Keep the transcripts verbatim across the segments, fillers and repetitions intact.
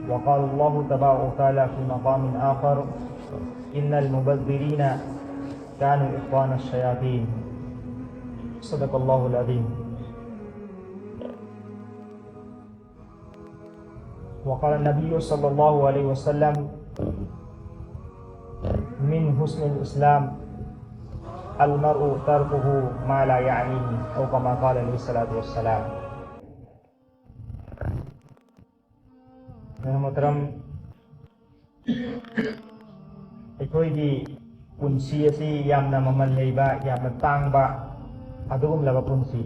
وقال الله تبارك وتعالى في مقام آخر: إن المبذرين كانوا إخوان الشياطين. صدق الله العظيم. وقال النبي صلى الله عليه وسلم: من حسن الإسلام المرء تركه ما لا يعنيه، أو كما قال عليه الصلاة والسلام. ꯃꯣꯍꯇꯔꯝ, ꯑꯩꯈꯣꯏꯒꯤ ꯄꯨꯟꯁꯤ ꯑꯁꯤ ꯌꯥꯝꯅ ꯃꯃꯜ ꯂꯩꯕ, ꯌꯥꯝꯅ ꯇꯥꯡꯕ ꯑꯗꯨꯒꯨꯝꯂꯕ ꯄꯨꯟꯁꯤ꯫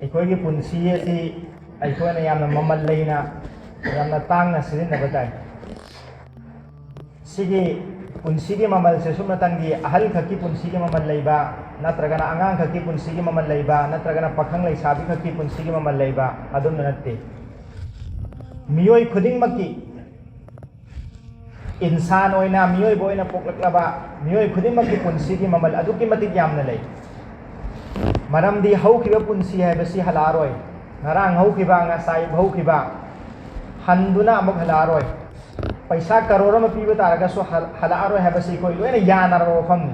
ꯑꯩꯈꯣꯏꯒꯤ ꯄꯨꯟꯁꯤ ꯑꯁꯤ ꯑꯩꯈꯣꯏꯅ ꯌꯥꯝꯅ ꯃꯃꯜ ꯂꯩꯅ, ꯌꯥꯝꯅ ꯇꯥꯡꯅ ꯁꯤꯖꯤꯟꯅꯕ ꯇꯥꯏ꯫ ꯁꯤꯒꯤ ꯄꯨꯟꯁꯤꯒꯤ ꯃꯃꯜꯁꯦ ꯁꯨꯞꯅꯇꯪꯒꯤ ꯑꯍꯜ ꯈꯛꯀꯤ ꯄꯨꯟꯁꯤꯒꯤ ꯃꯃꯜ ꯂꯩꯕ, ꯅꯠꯇ꯭ꯔꯒꯅ ꯑꯉꯥꯡ ꯈꯛꯀꯤ ꯄꯨꯟꯁꯤꯒꯤ ꯃꯃꯜ ꯂꯩꯕ, ꯅꯠꯇ꯭ꯔꯒꯅ ꯄꯥꯈꯪ ꯂꯩꯁꯥꯕꯤ ꯈꯛꯀꯤ ꯄꯨꯟꯁꯤꯒꯤ ꯃꯃꯜ ꯂꯩꯕ ꯑꯗꯨꯝꯅ ꯅꯠꯇꯦ꯫ ꯃꯤꯑꯣꯏ ꯈꯨꯗꯤꯡꯃꯛꯀꯤ, ꯏꯟꯁꯥꯟ ꯑꯣꯏꯅ, ꯃꯤꯑꯣꯏꯕ ꯑꯣꯏꯅ ꯄꯣꯛꯂꯛꯂꯕ ꯃꯤꯑꯣꯏ ꯈꯨꯗꯤꯡꯃꯛꯀꯤ ꯄꯨꯟꯁꯤꯒꯤ ꯃꯃꯜ ꯑꯗꯨꯛꯀꯤ ꯃꯇꯤꯛ ꯌꯥꯝꯅ ꯂꯩ꯫ ꯃꯔꯝꯗꯤ ꯍꯧꯈꯤꯕ ꯄꯨꯟꯁꯤ ꯍꯥꯏꯕꯁꯤ ꯍꯜꯂꯛꯑꯔꯣꯏ꯫ ꯉꯔꯥꯡ ꯍꯧꯈꯤꯕ, ꯉꯁꯥꯏ ꯍꯧꯈꯤꯕ, ꯍꯟꯗꯨꯅ ꯑꯃꯨꯛ ꯍꯜꯂꯛꯑꯔꯣꯏ꯫ ꯄꯩꯁꯥ ꯀꯔꯣꯔ ꯑꯃ ꯄꯤꯕ ꯇꯥꯔꯒꯁꯨ ꯍꯜ-, ꯍꯜꯂꯛꯑꯔꯣꯏ ꯍꯥꯏꯕꯁꯤ ꯑꯩꯈꯣꯏ ꯂꯣꯏꯅ ꯌꯥꯅꯔꯕ ꯋꯥꯐꯝꯅꯤ꯫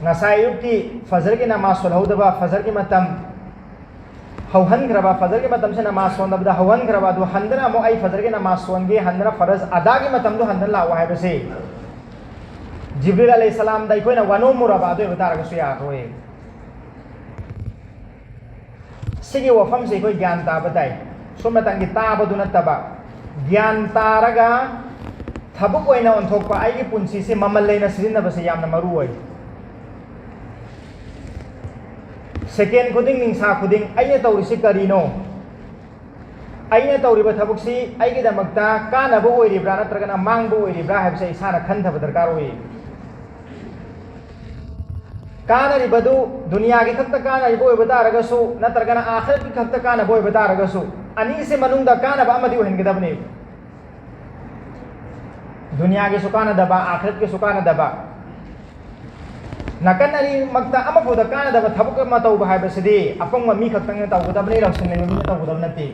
ꯉꯁꯥꯏ ꯑꯌꯨꯛꯀꯤ ꯐꯖꯔꯒꯤ ꯅꯃꯥꯖ ꯁꯣꯜꯍꯧꯗꯕ, ꯐꯖꯔꯒꯤ ꯃꯇꯝ ꯍꯧꯍꯟꯈ꯭ꯔꯕ, ꯐꯖꯔꯒꯤ ꯃꯇꯝꯁꯤ ꯅꯃꯥꯖ ꯁꯣꯟꯗꯕꯗ ꯍꯧꯍꯟꯈ꯭ꯔꯕ ꯑꯗꯨ ꯍꯟꯗꯅ ꯑꯃꯨꯛ ꯑꯩ ꯐꯖꯔꯒꯤ ꯅꯃꯥꯖ ꯁꯣꯟꯒꯦ, ꯍꯟꯗꯅ ꯐꯔꯖ ꯑꯗꯥꯒꯤ ꯃꯇꯝꯗꯨ ꯍꯟꯗꯅ ꯂꯥꯛꯑꯣ ꯍꯥꯏꯕꯁꯤ ꯖꯤꯕ꯭ꯔꯤꯜ ꯑꯂꯩꯍꯤ ꯁꯂꯥꯝꯗ ꯑꯩꯈꯣꯏꯅ ꯋꯥꯅꯣꯝꯃꯨꯔꯕ ꯑꯗꯨ ꯑꯣꯏꯕ ꯇꯥꯔꯒꯁꯨ ꯌꯥꯔꯔꯣꯏ꯫ ꯁꯤꯒꯤ ꯋꯥꯐꯝꯁꯤ ꯑꯩꯈꯣꯏ ꯒ꯭ꯌꯥꯟ ꯇꯥꯕ ꯇꯥꯏ꯫ ꯁꯨꯝꯅꯇꯪꯒꯤ ꯇꯥꯕꯗꯨ ꯅꯠꯇꯕ, ꯒ꯭ꯌꯥꯟ ꯇꯥꯔꯒ ꯊꯕꯛ ꯑꯣꯏꯅ ꯑꯣꯟꯊꯣꯛꯄ, ꯑꯩꯒꯤ ꯄꯨꯟꯁꯤꯁꯤ ꯃꯃꯜ ꯂꯩꯅ ꯁꯤꯖꯤꯟꯅꯕꯁꯤ ꯌꯥꯝꯅ ꯃꯔꯨ ꯑꯣꯏ꯫ ꯁꯦꯀꯦꯟ ꯈꯨꯗꯤꯡ, ꯅꯤꯡꯁꯥ ꯈꯨꯗꯤꯡ ꯑꯩꯅ ꯇꯧꯔꯤꯁꯤ ꯀꯔꯤꯅꯣ? ꯑꯩꯅ ꯇꯧꯔꯤꯕ ꯊꯕꯛꯁꯤ ꯑꯩꯒꯤꯗꯃꯛꯇ ꯀꯥꯟꯅꯕ ꯑꯣꯏꯔꯤꯕ꯭ꯔꯥ ꯅꯠꯇ꯭ꯔꯒꯅ ꯃꯥꯡꯕ ꯑꯣꯏꯔꯤꯕ꯭ꯔꯥ ꯍꯥꯏꯕꯁꯤ ꯑꯩ ꯏꯁꯥꯅ ꯈꯟꯊꯕ ꯗꯔꯀꯥꯔ ꯑꯣꯏ꯫ ꯀꯥꯟꯅꯔꯤꯕꯗꯨ ꯗꯨꯅꯤꯌꯥꯒꯤ ꯈꯛꯇ ꯀꯥꯟꯅꯔꯤꯕ ꯑꯣꯏꯕ ꯇꯥꯔꯒꯁꯨ, ꯅꯠꯇ꯭ꯔꯒꯅ ꯑꯥꯈꯤꯔꯠꯀꯤ ꯈꯛꯇ ꯀꯥꯟꯅꯕ ꯑꯣꯏꯕ ꯇꯥꯔꯒꯁꯨ, ꯑꯅꯤꯁꯤ ꯃꯅꯨꯡꯗ ꯀꯥꯟꯅꯕ ꯑꯃꯗꯤ ꯑꯣꯏꯍꯟꯒꯗꯕꯅꯤ꯫ ꯗꯨꯅꯤꯌꯥꯒꯤꯁꯨ ꯀꯥꯟꯅꯗꯕ, ꯑꯥꯈꯤꯔꯠꯀꯤꯁꯨ ꯀꯥꯟꯅꯗꯕ꯫ ꯅꯥꯀꯟ ꯑꯅꯤꯃꯛꯇ ꯑꯃꯐꯥꯎꯗ ꯀꯥꯟꯅꯗꯕ ꯊꯕꯛ ꯑꯃ ꯇꯧꯕ ꯍꯥꯏꯕꯁꯤꯗꯤ ꯑꯄꯪꯕ ꯃꯤ ꯈꯛꯇꯪꯅ ꯇꯧꯒꯗꯕꯅꯤ, ꯂꯧꯁꯤꯡ ꯂꯩꯕ ꯃꯤꯅ ꯇꯧꯒꯗꯕ ꯅꯠꯇꯦ꯫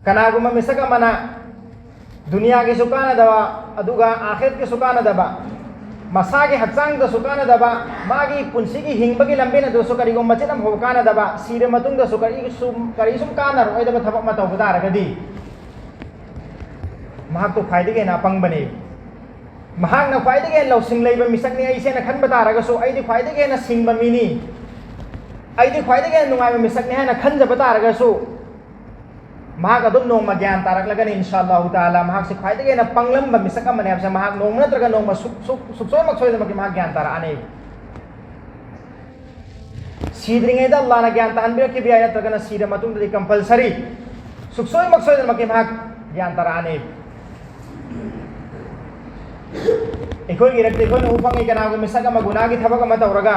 ꯀꯅꯥꯒꯨꯝꯕ ꯃꯤꯁꯛ ꯑꯃꯅ ꯗꯨꯅꯤꯌꯥꯒꯤꯁꯨ ꯀꯥꯟꯅꯗꯕ, ꯑꯗꯨꯒ ꯑꯥꯈꯤꯔꯠꯀꯤꯁꯨ ꯀꯥꯟꯅꯗꯕ, ꯃꯁꯥꯒꯤ ꯍꯛꯆꯥꯡꯗꯁꯨ ꯀꯥꯟꯅꯗꯕ, ꯃꯥꯒꯤ ꯄꯨꯟꯁꯤꯒꯤ ꯍꯤꯡꯕꯒꯤ ꯂꯝꯕꯦꯟ ꯑꯗꯨꯁꯨ ꯀꯔꯤꯒꯨꯝꯕ ꯃꯆꯦꯠ ꯑꯃꯐꯥꯎ ꯀꯥꯟꯅꯗꯕ, ꯁꯤꯔ ꯃꯇꯨꯡꯗꯁꯨ ꯀꯔꯤꯁꯨ, ꯀꯔꯤꯁꯨꯝ ꯀꯥꯟꯅꯔꯣꯏꯗꯕ ꯊꯕꯛ ꯑꯃ ꯇꯧꯕ ꯇꯥꯔꯒꯗꯤ, ꯃꯍꯥꯛꯇꯨ ꯈ꯭ꯋꯥꯏꯗꯒꯤ ꯍꯦꯟꯅ ꯑꯄꯪꯕꯅꯤ꯫ ꯃꯍꯥꯛꯅ ꯈ꯭ꯋꯥꯏꯗꯒꯤ ꯍꯦꯟꯅ ꯂꯧꯁꯤꯡ ꯂꯩꯕ ꯃꯤꯁꯛꯅꯤ ꯑꯩꯁꯦꯅ ꯈꯟꯕ ꯇꯥꯔꯒꯁꯨ, ꯑꯩꯗꯤ ꯈ꯭ꯋꯥꯏꯗꯒꯤ ꯍꯦꯟꯅ ꯁꯤꯡꯕ ꯃꯤꯅꯤ, ꯑꯩꯗꯤ ꯈ꯭ꯋꯥꯏꯗꯒꯤ ꯍꯦꯟꯅ ꯅꯨꯡꯉꯥꯏꯕ ꯃꯤꯁꯛꯅꯤ ꯍꯥꯏꯅ ꯈꯟꯖꯕ ꯇꯥꯔꯒꯁꯨ, ꯃꯍꯥꯛ ꯑꯗꯨꯝ ꯅꯣꯡꯃ ꯒ꯭ꯌꯥꯟ ꯇꯥꯔꯛꯂꯒꯅꯤ, ꯏꯟꯁꯥ ꯑꯜꯂꯥꯍꯨ ꯇꯥꯂꯥ꯫ ꯃꯍꯥꯛꯁꯤ ꯈ꯭ꯋꯥꯏꯗꯒꯤ ꯍꯦꯟꯅ ꯄꯪꯂꯝꯕ ꯃꯤꯁꯛ ꯑꯃꯅꯤ ꯍꯥꯏꯕꯁꯦ ꯃꯍꯥꯛ ꯅꯣꯡꯃ ꯅꯠꯇ꯭ꯔꯒ ꯅꯣꯡꯃ ꯁꯨꯛ-, ꯁꯨꯛ-, ꯁꯨꯛꯁꯣꯏꯃꯛ ꯁꯣꯏꯗꯅꯃꯛꯀꯤ ꯃꯍꯥꯛ ꯒ꯭ꯌꯥꯟ ꯇꯥꯔꯛꯑꯅꯤ꯫ ꯁꯤꯗ꯭ꯔꯤꯉꯩꯗ ꯑꯜꯂꯥꯍꯅ ꯒ꯭ꯌꯥꯟ ꯇꯥꯍꯟꯕꯤꯔꯛꯈꯤꯕ ꯌꯥꯏ, ꯅꯠꯇ꯭ꯔꯒꯅ ꯁꯤꯔ ꯃꯇꯨꯡꯗꯗꯤ ꯀꯝꯄꯜꯁꯔꯤ ꯁꯨꯛꯁꯣꯏꯃꯛ ꯁꯣꯏꯗꯅꯃꯛꯀꯤ ꯃꯍꯥꯛ ꯒ꯭ꯌꯥꯟ ꯇꯥꯔꯛꯑꯅꯤ꯫ ꯑꯩꯈꯣꯏꯒꯤ ꯏꯔꯛꯇ ꯑꯩꯈꯣꯏꯅ ꯎ ꯐꯪꯉꯤ, ꯀꯅꯥꯒꯨꯝꯕ ꯃꯤꯁꯛ ꯑꯃ ꯒꯨꯅꯥꯒꯤ ꯊꯕꯛ ꯑꯃ ꯇꯧꯔꯒ,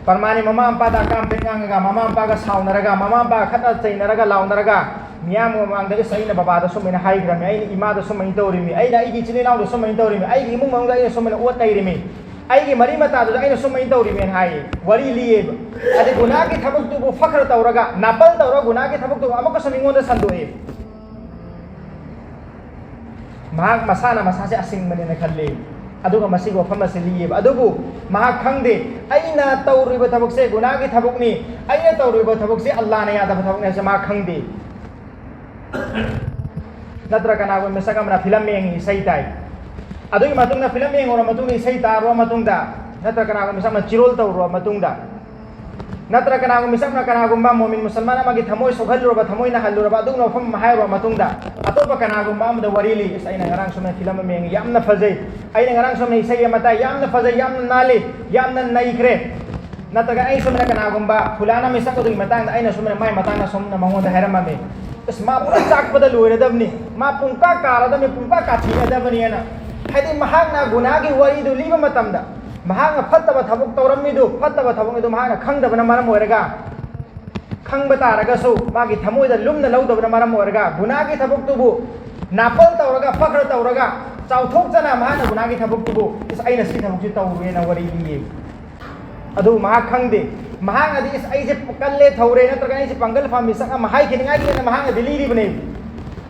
ꯄꯔꯃꯥꯅꯤ ꯃꯃꯥ ꯃꯄꯥꯗ ꯑꯀꯥꯝꯄꯦꯠ ꯉꯥꯡꯉꯒ, ꯃꯃꯥ ꯃꯄꯥꯒ ꯁꯥꯎꯅꯔꯒ, ꯃꯃꯥ ꯃꯄꯥꯒ ꯈꯠꯅ ꯆꯩꯅꯔꯒ ꯂꯥꯎꯅꯔꯒ, ꯃꯤꯌꯥꯝ ꯃꯃꯥꯡꯗ, "ꯏꯁ, ꯑꯩꯅ ꯕꯕꯥꯗ ꯁꯨꯃꯥꯏꯅ ꯍꯥꯏꯈ꯭ꯔꯃꯤ, ꯑꯩꯅ ꯏꯃꯥꯗ ꯁꯨꯃꯥꯏꯅ ꯇꯧꯔꯤꯃꯤ, ꯑꯩꯅ ꯑꯩꯒꯤ ꯏꯆꯤꯜ ꯏꯅꯥꯎꯗ ꯁꯨꯃꯥꯏꯅ ꯇꯧꯔꯤꯃꯤ, ꯑꯩꯒꯤ ꯏꯃꯨꯡ ꯃꯅꯨꯡꯗ ꯑꯩꯅ ꯁꯨꯃꯥꯏꯅ ꯑꯣꯠ ꯅꯩꯔꯤꯃꯤ, ꯑꯩꯒꯤ ꯃꯔꯤ ꯃꯇꯥꯗꯨꯗ ꯑꯩꯅ ꯁꯨꯃꯥꯏꯅ ꯇꯧꯔꯤꯃꯦꯅ" ꯍꯥꯏꯌꯦ, ꯋꯥꯔꯤ ꯂꯤꯌꯦꯕ꯫ ꯑꯗꯩ ꯒꯨꯅꯥꯒꯤ ꯊꯕꯛꯇꯨꯕꯨ ꯐꯈ꯭ꯔ ꯇꯧꯔꯒ, ꯅꯥꯄꯜ ꯇꯧꯔꯒ ꯒꯨꯅꯥꯒꯤ ꯊꯕꯛꯇꯨꯕꯨ ꯑꯃꯨꯛꯀꯁꯨ ꯃꯤꯉꯣꯟꯗ ꯁꯟꯗꯣꯛꯑꯦ꯫ ꯃꯍꯥꯛ ꯃꯁꯥꯅ ꯃꯁꯥꯁꯦ ꯑꯁꯤꯡꯕꯅꯦꯅ ꯈꯜꯂꯤ, ꯑꯗꯨꯒ ꯃꯁꯤꯒꯤ ꯋꯥꯐꯝ ꯑꯁꯤ ꯂꯤꯌꯦꯕ꯫ ꯑꯗꯨꯕꯨ ꯃꯍꯥꯛ ꯈꯪꯗꯦ, ꯑꯩꯅ ꯇꯧꯔꯤꯕ ꯊꯕꯛꯁꯦ ꯒꯨꯅꯥꯒꯤ ꯊꯕꯛꯅꯤ, ꯑꯩꯅ ꯇꯧꯔꯤꯕ ꯊꯕꯛꯁꯦ ꯑꯜꯂꯥꯅ ꯌꯥꯗꯕ ꯊꯕꯛꯅꯤ ꯍꯥꯏꯕꯁꯦ ꯃꯍꯥꯛ ꯈꯪꯗꯦ꯫ ꯅꯠꯇ꯭ꯔ ꯀꯅꯥꯒꯨꯝꯕ ꯃꯤꯁꯛ ꯑꯃꯅ ꯐꯤꯂꯝ ꯌꯦꯡꯉꯤ, ꯏꯁꯩ ꯇꯥꯏ, ꯑꯗꯨꯒꯤ ꯃꯇꯨꯡꯗ ꯐꯤꯂꯝ ꯌꯦꯡꯉꯨꯔ ꯃꯇꯨꯡꯗ, ꯏꯁꯩ ꯇꯥꯔꯨꯔ ꯃꯇꯨꯡꯗ, ꯅꯠꯇ꯭ꯔ ꯀꯅꯥꯒꯨꯝꯕ ꯃꯤꯁꯛ ꯑꯃꯅ ꯆꯤꯔꯣꯜ ꯇꯧꯔꯨꯔ ꯃꯇꯨꯡꯗ, ꯅꯠꯇ꯭ꯔ ꯀꯅꯥꯒꯨꯝꯕ ꯃꯤꯁꯛ ꯑꯃꯅ ꯀꯅꯥꯒꯨꯝꯕ ꯃꯣꯃꯤꯟ ꯃꯨꯁꯜꯃꯥꯟ ꯑꯃꯒꯤ ꯊꯃꯣꯏ ꯁꯣꯛꯍꯜꯂꯨꯔꯕ, ꯊꯃꯣꯏ ꯅꯥꯍꯜꯂꯨꯔꯕ, ꯑꯗꯨꯒꯨꯝꯕ ꯋꯥꯐꯝ ꯑꯃ ꯍꯥꯏꯔꯨꯔ ꯃꯇꯨꯡꯗ, ꯑꯇꯣꯞꯄ ꯀꯅꯥꯒꯨꯝꯕ ꯑꯃꯗ ꯋꯥꯔꯤ ꯂꯤ, "ꯑꯁ, ꯑꯩꯅ ꯉꯔꯥꯡ ꯁꯨꯃꯥꯏꯅ ꯐꯤꯂꯝ ꯑꯃ ꯌꯦꯡꯉꯤ, ꯌꯥꯝꯅ ꯐꯖꯩ, ꯑꯩꯅ ꯉꯔꯥꯡ ꯁꯨꯃꯥꯏꯅ ꯏꯁꯩ ꯑꯃ ꯇꯥꯏ, ꯌꯥꯝꯅ ꯐꯖꯩ, ꯌꯥꯝꯅ ꯅꯥꯜꯂꯤ, ꯌꯥꯝꯅ ꯅꯩꯈ꯭ꯔꯦ"꯫ ꯅꯠꯇ꯭ꯔꯒ ꯑꯩ ꯁꯨꯃꯥꯏꯅ ꯀꯅꯥꯒꯨꯝꯕ ꯐꯨꯂꯥꯅ ꯃꯤꯁꯛ ꯑꯗꯨꯒꯤ ꯃꯇꯥꯡꯗ ꯑꯩꯅ ꯁꯨꯃꯥꯏꯅ ꯃꯥꯏ ꯃꯇꯥꯡꯗ ꯁꯨꯝꯅ ꯃꯉꯣꯟꯗ ꯍꯥꯏꯔꯝꯃꯝꯃꯤ, "ꯑꯁ, ꯃꯥ ꯄꯨꯔꯥ ꯆꯥꯛꯄꯗ ꯂꯣꯏꯔꯗꯕꯅꯤ, ꯃꯥ ꯄꯨꯡꯀꯥ ꯀꯥꯔꯗꯕꯅꯤ, ꯄꯨꯡꯀꯥ ꯀꯥꯊꯤꯔꯗꯕꯅꯤꯅ"꯫ ꯍꯥꯏꯗꯤ ꯃꯍꯥꯛꯅ ꯒꯨꯅꯥꯒꯤ ꯋꯥꯔꯤꯗꯨ ꯂꯤꯕ ꯃꯇꯝꯗ, ꯃꯍꯥꯛꯅ ꯐꯠꯇꯕ ꯊꯕꯛ ꯇꯧꯔꯝꯃꯤꯗꯨ, ꯐꯠꯇꯕ ꯊꯕꯛꯅꯤꯗꯨ ꯃꯍꯥꯛꯅ ꯈꯪꯗꯕꯅ ꯃꯔꯝ ꯑꯣꯏꯔꯒ, ꯈꯪꯕ ꯇꯥꯔꯒꯁꯨ ꯃꯥꯒꯤ ꯊꯃꯣꯏꯗ ꯂꯨꯝꯅ ꯂꯧꯗꯕꯅ ꯃꯔꯝ ꯑꯣꯏꯔꯒ, ꯒꯨꯅꯥꯒꯤ ꯊꯕꯛꯇꯨꯕꯨ ꯅꯥꯄꯜ ꯇꯧꯔꯒ, ꯐꯈ꯭ꯔ ꯇꯧꯔꯒ, ꯆꯥꯎꯊꯣꯛꯆꯅ ꯃꯍꯥꯛꯅ ꯒꯨꯅꯥꯒꯤ ꯊꯕꯛꯇꯨꯕꯨ, "ꯏꯁ, ꯑꯩꯅ ꯁꯤ ꯊꯕꯛꯁꯤ ꯇꯧꯔꯨꯔꯦꯅ" ꯋꯥꯔꯤ ꯂꯤꯌꯦ꯫ ꯑꯗꯨ ꯃꯍꯥꯛ ꯈꯪꯗꯦ꯫ ꯃꯍꯥꯛꯅꯗꯤ, "ꯏꯁ, ꯑꯩꯁꯦ ꯀꯜꯂꯦ, ꯊꯧꯔꯦ, ꯅꯠꯇ꯭ꯔꯒꯅ ꯑꯩꯁꯦ ꯄꯥꯡꯒꯜ ꯐꯕ ꯃꯤꯁꯛ ꯑꯃ" ꯍꯥꯏꯈꯤꯅꯤꯡꯉꯥꯏꯒꯤꯅꯦꯅ ꯃꯍꯥꯛꯅꯗꯤ ꯂꯤꯔꯤꯕꯅꯦ꯫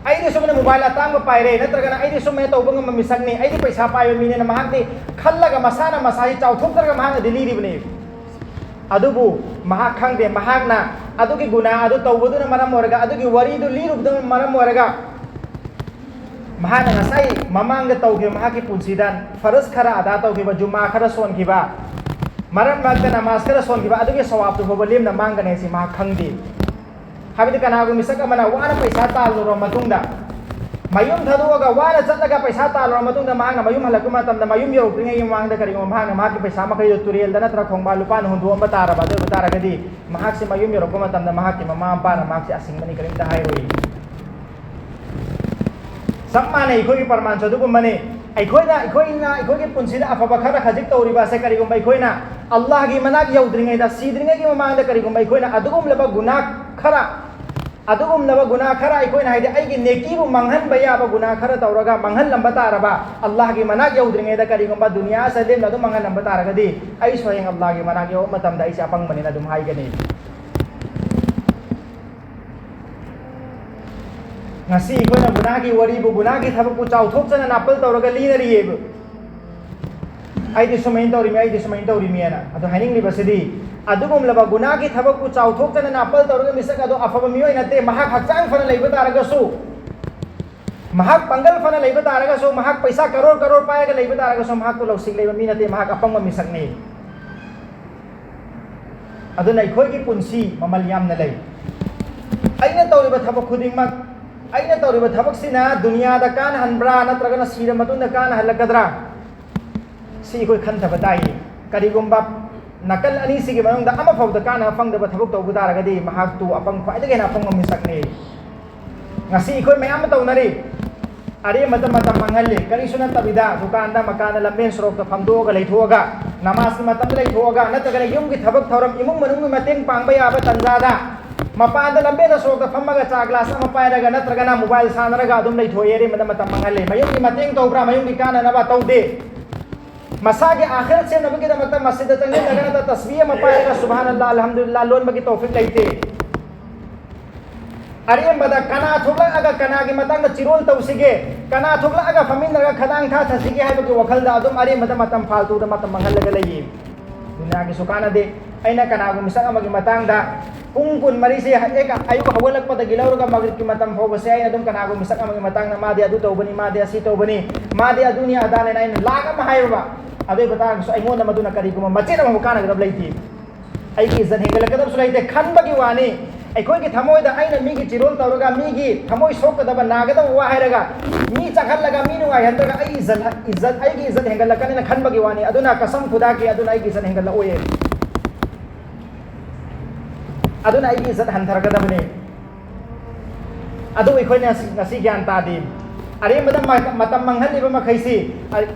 "ꯑꯩꯗꯤ ꯁꯨꯃꯥꯏꯅ ꯃꯣꯕꯥꯏꯜ ꯑꯇꯥꯡꯕ ꯄꯥꯏꯔꯦ, ꯅꯠꯇ꯭ꯔꯒꯅ ꯑꯩꯗꯤ ꯁꯨꯃꯥꯏꯅ ꯇꯧꯕ ꯉꯝꯕ ꯃꯤꯁꯛꯅꯤ, ꯑꯩꯗꯤ ꯄꯩꯁꯥ ꯄꯥꯏꯕ ꯃꯤꯅꯦꯅ" ꯃꯍꯥꯛꯇꯤ ꯈꯜꯂꯒ ꯃꯁꯥꯅ ꯃꯁꯥꯁꯤ ꯆꯥꯎꯊꯣꯛꯆꯔꯒ ꯃꯍꯥꯛꯅꯗꯤ ꯂꯤꯔꯤꯕꯅꯦ꯫ ꯑꯗꯨꯕꯨ ꯃꯍꯥꯛ ꯈꯪꯗꯦ, ꯃꯍꯥꯛꯅ ꯑꯗꯨꯒꯤ ꯒꯨꯅꯥ ꯑꯗꯨ ꯇꯧꯕꯗꯨꯅ ꯃꯔꯝ ꯑꯣꯏꯔꯒ, ꯑꯗꯨꯒꯤ ꯋꯥꯔꯤꯗꯨ ꯂꯤꯔꯨꯕꯗꯨꯅ ꯃꯔꯝ ꯑꯣꯏꯔꯒ, ꯃꯍꯥꯛꯅ ꯉꯁꯥꯏ ꯃꯃꯥꯡꯗ ꯇꯧꯈꯤꯕ ꯃꯍꯥꯛꯀꯤ ꯄꯨꯟꯁꯤꯗ ꯐꯔꯖ ꯈꯔ ꯑꯗꯥ ꯇꯧꯈꯤꯕ, ꯖꯨꯃꯥ ꯈꯔ ꯁꯣꯟꯈꯤꯕ, ꯃꯔꯛ ꯃꯔꯛꯇ ꯅꯃꯥꯖ ꯈꯔ ꯁꯣꯟꯈꯤꯕ, ꯑꯗꯨꯒꯤ ꯁꯋꯥꯕꯇꯨ ꯐꯥꯎꯕ ꯂꯦꯝꯅ ꯃꯥꯡꯒꯅꯤ ꯍꯥꯏꯁꯤ ꯃꯍꯥꯛ ꯈꯪꯗꯦ꯫ ꯍꯥꯏꯕꯗꯤ ꯀꯅꯥꯒꯨꯝꯕ ꯃꯤꯁꯛ ꯑꯃꯅ ꯋꯥꯅ ꯄꯩꯁꯥ ꯇꯥꯜꯂꯨꯔꯕ ꯃꯇꯨꯡꯗ, ꯃꯌꯨꯝ ꯊꯥꯗꯣꯛꯑꯒ ꯋꯥꯅ ꯆꯠꯂꯒ ꯄꯩꯁꯥ ꯇꯥꯜꯂꯨꯔꯕ ꯃꯇꯨꯡꯗ, ꯃꯍꯥꯛꯅ ꯃꯌꯨꯝ ꯍꯜꯂꯛꯄ ꯃꯇꯝꯗ, ꯃꯌꯨꯝ ꯌꯧꯔꯛꯇ꯭ꯔꯤꯉꯩꯒꯤ ꯃꯃꯥꯡꯗ ꯀꯔꯤꯒꯨꯝꯕ ꯃꯍꯥꯛꯅ ꯃꯍꯥꯛꯀꯤ ꯄꯩꯁꯥ ꯃꯈꯩꯗꯨ ꯇꯨꯔꯦꯜꯗ ꯅꯠꯇ꯭ꯔꯒ ꯈꯣꯡꯕꯥꯜ ꯂꯨꯄꯥꯅ ꯍꯨꯟꯗꯣꯛꯑꯝꯕ ꯇꯥꯔꯕ, ꯑꯗꯨ ꯑꯣꯏꯕ ꯇꯥꯔꯒꯗꯤ ꯃꯍꯥꯛꯁꯤ ꯃꯌꯨꯝ ꯌꯧꯔꯛꯄ ꯃꯇꯝꯗ ꯃꯍꯥꯛꯀꯤ ꯃꯃꯥ ꯃꯄꯥꯅ ꯃꯍꯥꯛꯁꯤ ꯑꯁꯤꯡꯕꯅꯤ, ꯀꯔꯤꯝꯇ ꯍꯥꯏꯔꯣꯏ꯫ ꯆꯞ ꯃꯥꯟꯅꯩ, ꯑꯩꯈꯣꯏꯒꯤ ꯄ꯭ꯔꯃꯥꯟꯁꯨ ꯑꯗꯨꯒꯨꯝꯕꯅꯤ꯫ ꯑꯩꯈꯣꯏꯅ, ꯑꯩꯈꯣꯏꯅ ꯑꯩꯈꯣꯏꯒꯤ ꯄꯨꯟꯁꯤꯗ ꯑꯐꯕ ꯈꯔ ꯈꯖꯤꯛ ꯇꯧꯔꯤꯕ ꯑꯁꯦ, ꯀꯔꯤꯒꯨꯝꯕ ꯑꯩꯈꯣꯏꯅ ꯑꯜꯂꯥꯍꯒꯤ ꯃꯅꯥꯛ ꯌꯧꯗ꯭ꯔꯤꯉꯩꯗ, ꯁꯤꯗ꯭ꯔꯤꯉꯩꯒꯤ ꯃꯃꯥꯡꯗ ꯀꯔꯤꯒꯨꯝꯕ ꯑꯩꯈꯣꯏꯅ ꯑꯗꯨꯒꯨꯝꯂꯕ ꯒꯨꯅꯥ ꯈꯔ, ꯑꯗꯨꯒꯨꯝꯂꯕ ꯒꯨꯅꯥ ꯈꯔ ꯑꯩꯈꯣꯏꯅ, ꯍꯥꯏꯗꯤ ꯑꯩꯒꯤ ꯅꯦꯀꯤꯕꯨ ꯃꯥꯡꯍꯟꯕ ꯌꯥꯕ ꯒꯨꯅꯥ ꯈꯔ ꯇꯧꯔꯒ ꯃꯥꯡꯍꯜꯂꯝꯕ ꯇꯥꯔꯕ, ꯑꯜꯂꯥꯍꯒꯤ ꯃꯅꯥꯛ ꯌꯧꯗ꯭ꯔꯤꯉꯩꯗ ꯀꯔꯤꯒꯨꯝꯕ ꯗꯨꯅꯤꯌꯥ ꯑꯁꯤꯗ ꯂꯦꯝꯅ ꯑꯗꯨꯝ ꯃꯥꯡꯍꯜꯂꯝꯕ ꯇꯥꯔꯒꯗꯤ, ꯑꯩꯁꯨ ꯍꯌꯦꯡ ꯑꯜꯂꯥꯍꯒꯤ ꯃꯅꯥꯛ ꯌꯧꯕ ꯃꯇꯝꯗ ꯑꯩꯁꯦ ꯑꯄꯪꯕꯅꯤꯅ ꯑꯗꯨꯝ ꯍꯥꯏꯒꯅꯤ꯫ ꯉꯁꯤ ꯑꯩꯈꯣꯏꯅ ꯒꯨꯅꯥꯒꯤ ꯋꯥꯔꯤꯕꯨ, ꯒꯨꯅꯥꯒꯤ ꯊꯕꯛꯄꯨ ꯆꯥꯎꯊꯣꯛꯆꯅ ꯅꯥꯄꯜ ꯇꯧꯔꯒ ꯂꯤꯅꯔꯤꯌꯦꯕ꯫ "ꯑꯩꯗꯤ ꯁꯨꯃꯥꯏꯅ ꯇꯧꯔꯤꯃꯤ, ꯑꯩꯗꯤ ꯁꯨꯃꯥꯏꯅ ꯇꯧꯔꯤꯃꯤꯅ"꯫ ꯑꯗꯣ ꯍꯥꯏꯅꯤꯡꯂꯤꯕꯁꯤꯗꯤ, ꯑꯗꯨꯒꯨꯝꯂꯕ ꯒꯨꯅꯥꯒꯤ ꯊꯕꯛꯄꯨ ꯆꯥꯎꯊꯣꯛꯆꯅ ꯅꯥꯄꯜ ꯇꯧꯔꯒ ꯃꯤꯁꯛ ꯑꯗꯣ ꯑꯐꯕ ꯃꯤꯑꯣꯏ ꯅꯠꯇꯦ꯫ ꯃꯍꯥꯛ ꯍꯛꯆꯥꯡ ꯐꯅ ꯂꯩꯕ ꯇꯥꯔꯒꯁꯨ, ꯃꯍꯥꯛ ꯄꯥꯡꯒꯜ ꯐꯅ ꯂꯩꯕ ꯇꯥꯔꯒꯁꯨ, ꯃꯍꯥꯛ ꯄꯩꯁꯥ ꯀꯔꯣꯔ ꯀꯔꯣꯔ ꯄꯥꯏꯔꯒ ꯂꯩꯕ ꯇꯥꯔꯒꯁꯨ, ꯃꯍꯥꯛꯇꯨ ꯂꯧꯁꯤꯡ ꯂꯩꯕ ꯃꯤ ꯅꯠꯇꯦ, ꯃꯍꯥꯛ ꯑꯄꯪꯕ ꯃꯤꯁꯛꯅꯤ꯫ ꯑꯗꯨꯅ ꯑꯩꯈꯣꯏꯒꯤ ꯄꯨꯟꯁꯤ ꯃꯃꯜ ꯌꯥꯝꯅ ꯂꯩ꯫ ꯑꯩꯅ ꯇꯧꯔꯤꯕ ꯊꯕꯛ ꯈꯨꯗꯤꯡꯃꯛ, ꯑꯩꯅ ꯇꯧꯔꯤꯕ ꯊꯕꯛꯁꯤꯅ ꯗꯨꯅꯤꯌꯥꯗ ꯀꯥꯟꯅꯍꯟꯕ꯭ꯔꯥ, ꯅꯠꯇ꯭ꯔꯒꯅ ꯁꯤꯔ ꯃꯇꯨꯡꯗ ꯀꯥꯟꯅꯍꯜꯂꯛꯀꯗ꯭ꯔꯥ? ꯁꯤ ꯑꯩꯈꯣꯏ ꯈꯟꯊꯕ ꯇꯥꯏ꯫ ꯀꯔꯤꯒꯨꯝꯕ ꯅꯥꯀꯜ ꯑꯅꯤꯁꯤꯒꯤ ꯃꯅꯨꯡꯗ ꯑꯃꯐꯥꯎꯗ ꯀꯥꯟꯅꯕ ꯐꯪꯗꯕ ꯊꯕꯛ ꯇꯧꯕ ꯇꯥꯔꯒꯗꯤ, ꯃꯍꯥꯛꯇꯨ ꯑꯄꯪ, ꯈ꯭ꯋꯥꯏꯗꯒꯤ ꯍꯦꯟꯅ ꯑꯄꯪꯕ ꯃꯤꯁꯛꯅꯤ꯫ ꯉꯁꯤ ꯑꯩꯈꯣꯏ ꯃꯌꯥꯝ ꯑꯃ ꯇꯧꯅꯔꯤ꯫ ꯑꯔꯦꯝꯕꯗ ꯃꯇꯝ ꯃꯥꯡꯍꯜꯂꯤ꯫ ꯀꯔꯤꯁꯨ ꯅꯠꯇꯕꯤꯗ ꯗꯨꯀꯥꯟꯗ, ꯃꯀꯥꯟꯗ, ꯂꯝꯕꯦꯟ ꯁꯣꯔꯣꯛꯇ ꯐꯝꯗꯣꯛꯑꯒ ꯂꯩꯊꯣꯛꯑꯒ, ꯅꯃꯥꯖꯀꯤ ꯃꯇꯝꯗ ꯂꯩꯊꯣꯛꯑꯒ, ꯅꯠꯇ꯭ꯔꯒꯅ ꯌꯨꯝꯒꯤ ꯊꯕꯛ ꯊꯧꯔꯝ, ꯏꯃꯨꯡ ꯃꯅꯨꯡꯒꯤ ꯃꯇꯦꯡ ꯄꯥꯡꯕ ꯌꯥꯕ ꯇꯥꯟꯖꯥꯗ ꯃꯄꯥꯟꯗ ꯂꯝꯕꯦꯟꯗ ꯁꯣꯔꯣꯛꯇ ꯐꯝꯃꯒ ꯆꯥ ꯒ꯭ꯂꯥꯁ ꯑꯃ ꯄꯥꯏꯔꯒ ꯅꯠꯇ꯭ꯔꯒꯅ ꯃꯣꯕꯥꯏꯜ ꯁꯥꯟꯅꯔꯒ ꯑꯗꯨꯝ ꯂꯩꯊꯣꯛꯑꯦ, ꯑꯔꯦꯝꯕꯗ ꯃꯇꯝ ꯃꯥꯡꯍꯜꯂꯦ꯫ ꯃꯌꯨꯝꯒꯤ ꯃꯇꯦꯡ ꯇꯧꯕ꯭ꯔꯥ? ꯃꯌꯨꯝꯒꯤ ꯀꯥꯟꯅꯅꯕ ꯇꯧꯗꯦ꯫ ꯃꯁꯥꯒꯤ ꯑꯥꯈꯤꯔꯠ ꯁꯦꯝꯅꯕꯒꯤꯗꯃꯛꯇ ꯃꯁꯖꯤꯗꯇ ꯆꯪꯁꯤꯜꯂꯒ ꯅꯠꯇ꯭ꯔ ꯇꯁꯕꯤꯍ ꯑꯃ ꯄꯥꯏꯔꯒ ꯁꯨꯕꯍꯥꯅꯜꯂꯥꯍ, ꯑꯜꯍꯝꯗꯨꯂꯤꯜꯂꯥꯍ ꯂꯣꯟꯕꯒꯤ ꯇꯧꯐꯤꯛ ꯂꯩꯇꯦ꯫ ꯑꯔꯦꯝꯕꯗ ꯀꯅꯥ ꯊꯣꯛꯂꯛꯑꯒ ꯀꯅꯥꯒꯤ ꯃꯇꯥꯡꯗ ꯆꯤꯔꯣꯜ ꯇꯧꯁꯤꯒꯦ, ꯀꯅꯥ ꯊꯣꯛꯂꯛꯑꯒ ꯐꯝꯃꯤꯟꯅꯔꯒ ꯈꯗꯥꯡ ꯊꯥꯊꯁꯤꯒꯦ ꯍꯥꯏꯕꯒꯤ ꯋꯥꯈꯜꯗ ꯑꯗꯨꯝ ꯑꯔꯦꯝꯕꯗ ꯃꯇꯝ ꯐꯥꯜꯇꯨꯗ ꯃꯇꯝ ꯃꯥꯡꯍꯜꯂꯒ ꯂꯩꯌꯦ꯫ ꯗꯨꯅꯤꯌꯥꯒꯤꯁꯨ ꯀꯥꯟꯅꯗꯦ꯫ ꯑꯩꯅ ꯀꯅꯥꯒꯨꯝꯕ ꯃꯤꯁꯛ ꯑꯃꯒꯤ ꯃꯇꯥꯡꯗ ꯄꯨꯡ ꯀꯨꯟꯃꯔꯤꯁꯦ ꯍꯦꯛ ꯑꯌꯨꯛ ꯍꯧꯒꯠꯂꯛꯄꯗꯒꯤ ꯂꯧꯔꯒ ꯃꯒ꯭ꯔꯤꯕꯀꯤ ꯃꯇꯝ ꯐꯥꯎꯕꯁꯦ ꯑꯩꯅ ꯑꯗꯨꯝ ꯀꯅꯥꯒꯨꯝꯕ ꯃꯤꯁꯛ ꯑꯃꯒꯤ ꯃꯇꯥꯡꯗ ꯃꯥꯗꯤ ꯑꯗꯨ ꯇꯧꯕꯅꯤ, ꯃꯥꯗꯤ ꯑꯁꯤ ꯇꯧꯕꯅꯤ, ꯃꯥꯗꯤ ꯑꯗꯨꯅꯤ ꯑꯗꯥꯅꯦꯅ ꯑꯩꯅ ꯂꯥꯛ ꯑꯃ ꯍꯥꯏꯔꯨꯕ, ꯑꯗꯨ ꯑꯣꯏꯕ ꯇꯥꯔꯒꯁꯨ ꯑꯩꯉꯣꯟꯗ ꯃꯗꯨꯅ ꯀꯔꯤꯒꯨꯝꯕ ꯃꯆꯦꯠ ꯑꯃꯐꯥꯎ ꯀꯥꯟꯅꯒꯗꯕ ꯂꯩꯇꯦ꯫ ꯑꯩꯒꯤ ꯏꯖꯠ ꯍꯦꯟꯒꯠꯂꯛꯀꯗꯕꯁꯨ ꯂꯩꯇꯦ ꯈꯟꯕꯒꯤ ꯋꯥꯅꯤ꯫ ꯑꯩꯈꯣꯏꯒꯤ ꯊꯃꯣꯏꯗ ꯑꯩꯅ ꯃꯤꯒꯤ ꯆꯤꯔꯣꯜ ꯇꯧꯔꯒ ꯃꯤꯒꯤ ꯊꯃꯣꯏ ꯁꯣꯛꯀꯗꯕ, ꯅꯥꯒꯗꯕ ꯋꯥ ꯍꯥꯏꯔꯒ ꯃꯤ ꯆꯥꯛꯍꯜꯂꯒ ꯃꯤ ꯅꯨꯡꯉꯥꯏꯍꯟꯗ꯭ꯔꯒ ꯑꯩ ꯏꯖꯠ, ꯏꯖꯠ, ꯑꯩꯒꯤ ꯏꯖꯠ ꯍꯦꯟꯒꯠꯂꯛꯀꯅꯤꯅ ꯈꯟꯕꯒꯤ ꯋꯥꯅꯤ꯫ ꯑꯗꯨꯅ ꯀꯁꯝ ꯈꯨꯗꯥꯒꯤ ꯑꯗꯨꯅ ꯑꯩꯒꯤ ꯏꯖꯠ ꯍꯦꯟꯒꯠꯂꯛꯑꯣꯏꯌꯦ꯫ ꯑꯗꯨꯅ ꯑꯩꯒꯤ ꯏꯖꯠ ꯍꯟꯊꯔꯛꯀꯗꯕꯅꯤ꯫ ꯑꯗꯨ ꯑꯩꯈꯣꯏꯅ ꯉꯁꯤ, ꯉꯁꯤ ꯒ꯭ꯌꯥꯟ ꯇꯥꯗꯦ꯫ ꯑꯔꯦꯝꯕꯗ ꯃ-, ꯃꯇꯝ ꯃꯥꯡꯍꯜꯂꯤꯕ ꯃꯈꯩꯁꯤ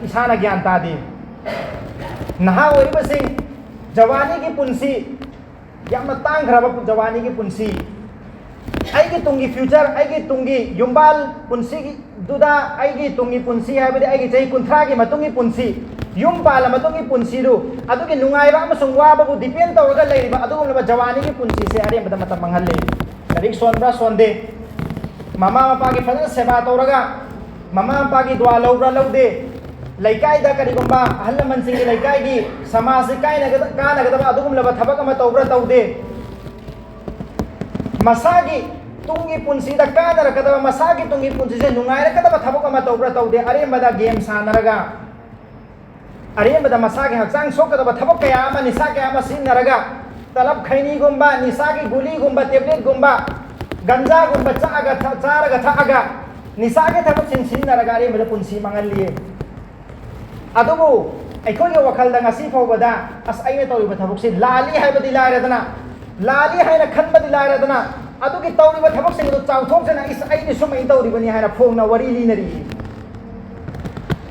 ꯏꯁꯥꯅ ꯒ꯭ꯌꯥꯟ ꯇꯥꯗꯦ꯫ ꯅꯍꯥ ꯑꯣꯏꯔꯤꯕꯁꯤꯡ, ꯖꯋꯥꯅꯤꯒꯤ ꯄꯨꯟꯁꯤ, ꯌꯥꯝꯅ ꯇꯥꯡꯈ꯭ꯔꯕ ꯖꯋꯥꯅꯤꯒꯤ ꯄꯨꯟꯁꯤ, ꯑꯩꯒꯤ ꯇꯨꯡꯒꯤ future, ꯑꯩꯒꯤ ꯇꯨꯡꯒꯤ ꯌꯨꯝꯕꯥꯜ ꯄꯨꯟꯁꯤꯗꯨꯗ, ꯑꯩꯒꯤ ꯇꯨꯡꯒꯤ ꯄꯨꯟꯁꯤ ꯍꯥꯏꯕꯗꯤ ꯑꯩꯒꯤ ꯆꯍꯤ ꯀꯨꯟꯊ꯭ꯔꯥꯒꯤ ꯃꯇꯨꯡꯒꯤ ꯄꯨꯟꯁꯤ, ꯌꯨꯝ ꯄꯥꯜꯂ ꯃꯇꯨꯡꯒꯤ ꯄꯨꯟꯁꯤꯗꯨ, ꯑꯗꯨꯒꯤ ꯅꯨꯡꯉꯥꯏꯕ ꯑꯃꯁꯨꯡ ꯋꯥꯕꯕꯨ depend ꯇꯧꯔꯒ ꯂꯩꯔꯤꯕ ꯑꯗꯨꯒꯨꯝꯂꯕ ꯖꯋꯥꯅꯤꯒꯤ ꯄꯨꯟꯁꯤꯁꯦ ꯑꯔꯦꯝꯕꯗ ꯃꯇꯝ ꯃꯥꯡꯍꯜꯂꯦ꯫ ꯂꯥꯏꯔꯤꯛ ꯁꯣꯟꯕ꯭ꯔꯥ ꯁꯣꯟꯗꯦ, ꯃꯃꯥ ꯃꯄꯥꯒꯤ ꯐꯖꯅ ꯁꯦꯕꯥ ꯇꯧꯔꯒ, ꯃꯃꯥ ꯃꯄꯥꯒꯤ ꯗꯨꯋꯥ ꯂꯧꯕ꯭ꯔꯥ ꯂꯧꯗꯦ, ꯂꯩꯀꯥꯏꯗ ꯀꯔꯤꯒꯨꯝꯕ ꯑꯍꯜ ꯂꯃꯟꯁꯤꯡꯒꯤ, ꯂꯩꯀꯥꯏꯒꯤ, ꯁꯃꯥꯖꯁꯤ ꯀꯥꯏꯅꯒꯗ-, ꯀꯥꯟꯅꯒꯗꯕ ꯑꯗꯨꯒꯨꯝꯂꯕ ꯊꯕꯛ ꯑꯃ ꯇꯧꯕ꯭ꯔꯥ ꯇꯧꯗꯦ, ꯃꯁꯥꯒꯤ ꯇꯨꯡꯒꯤ ꯄꯨꯟꯁꯤꯗ ꯀꯥꯟꯅꯔꯛꯀꯗꯕ, ꯃꯁꯥꯒꯤ ꯇꯨꯡꯒꯤ ꯄꯨꯟꯁꯤꯁꯦ ꯅꯨꯡꯉꯥꯏꯔꯛꯀꯗꯕ ꯊꯕꯛ ꯑꯃ ꯇꯧꯕ꯭ꯔꯥ ꯇꯧꯗꯦ, ꯑꯔꯦꯝꯕꯗ game ꯁꯥꯟꯅꯔꯒ, ꯑꯔꯦꯝꯕꯗ ꯃꯁꯥꯒꯤ ꯍꯛꯆꯥꯡ ꯁꯣꯛꯀꯗꯕ ꯊꯕꯛ ꯀꯌꯥ ꯑꯃ, ꯅꯤꯁꯥ ꯀꯌꯥ ꯑꯃ ꯁꯤꯖꯤꯟꯅꯔꯒ, ꯇꯂꯞ ꯈꯩꯅꯤꯒꯨꯝꯕ, ꯅꯤꯁꯥꯒꯤ ꯒꯨꯂꯤꯒꯨꯝꯕ, tabletꯒꯨꯝꯕ, ꯒꯟꯖꯥꯒꯨꯝꯕ ꯆꯥꯛꯑꯒ ꯊ-, ꯆꯥꯔꯒ ꯊꯛꯑꯒ, ꯅꯤꯁꯥꯒꯤ ꯊꯕꯛꯁꯤꯡ ꯁꯤꯖꯤꯟꯅꯔꯒ ꯑꯔꯦꯝꯕꯗ ꯄꯨꯟꯁꯤ ꯃꯥꯡꯍꯜꯂꯤ꯫ ꯑꯗꯨꯕꯨ ꯑꯩꯈꯣꯏꯒꯤ ꯋꯥꯈꯜꯗ ꯉꯁꯤ ꯐꯥꯎꯕꯗ, "ꯑꯁ, ꯑꯩꯅ ꯇꯧꯔꯤꯕ ꯊꯕꯛꯁꯤ ꯂꯥꯜꯂꯤ" ꯍꯥꯏꯕꯗꯤ ꯂꯥꯏꯔꯗꯅ, ꯂꯥꯜꯂꯤ ꯍꯥꯏꯅ ꯈꯟꯕꯗꯤ ꯂꯥꯏꯔꯗꯅ, ꯑꯗꯨꯒꯤ ꯇꯧꯔꯤꯕ ꯊꯕꯛꯁꯤꯡ ꯑꯗꯨ ꯆꯥꯎꯊꯣꯛꯆꯅ, "ꯏꯁ, ꯑꯩꯗꯤ ꯁꯨꯝꯃꯥꯏꯅ ꯇꯧꯔꯤꯕꯅꯤ" ꯍꯥꯏꯅ ꯐꯣꯡꯅ ꯋꯥꯔꯤ ꯂꯤꯅꯔꯤ꯫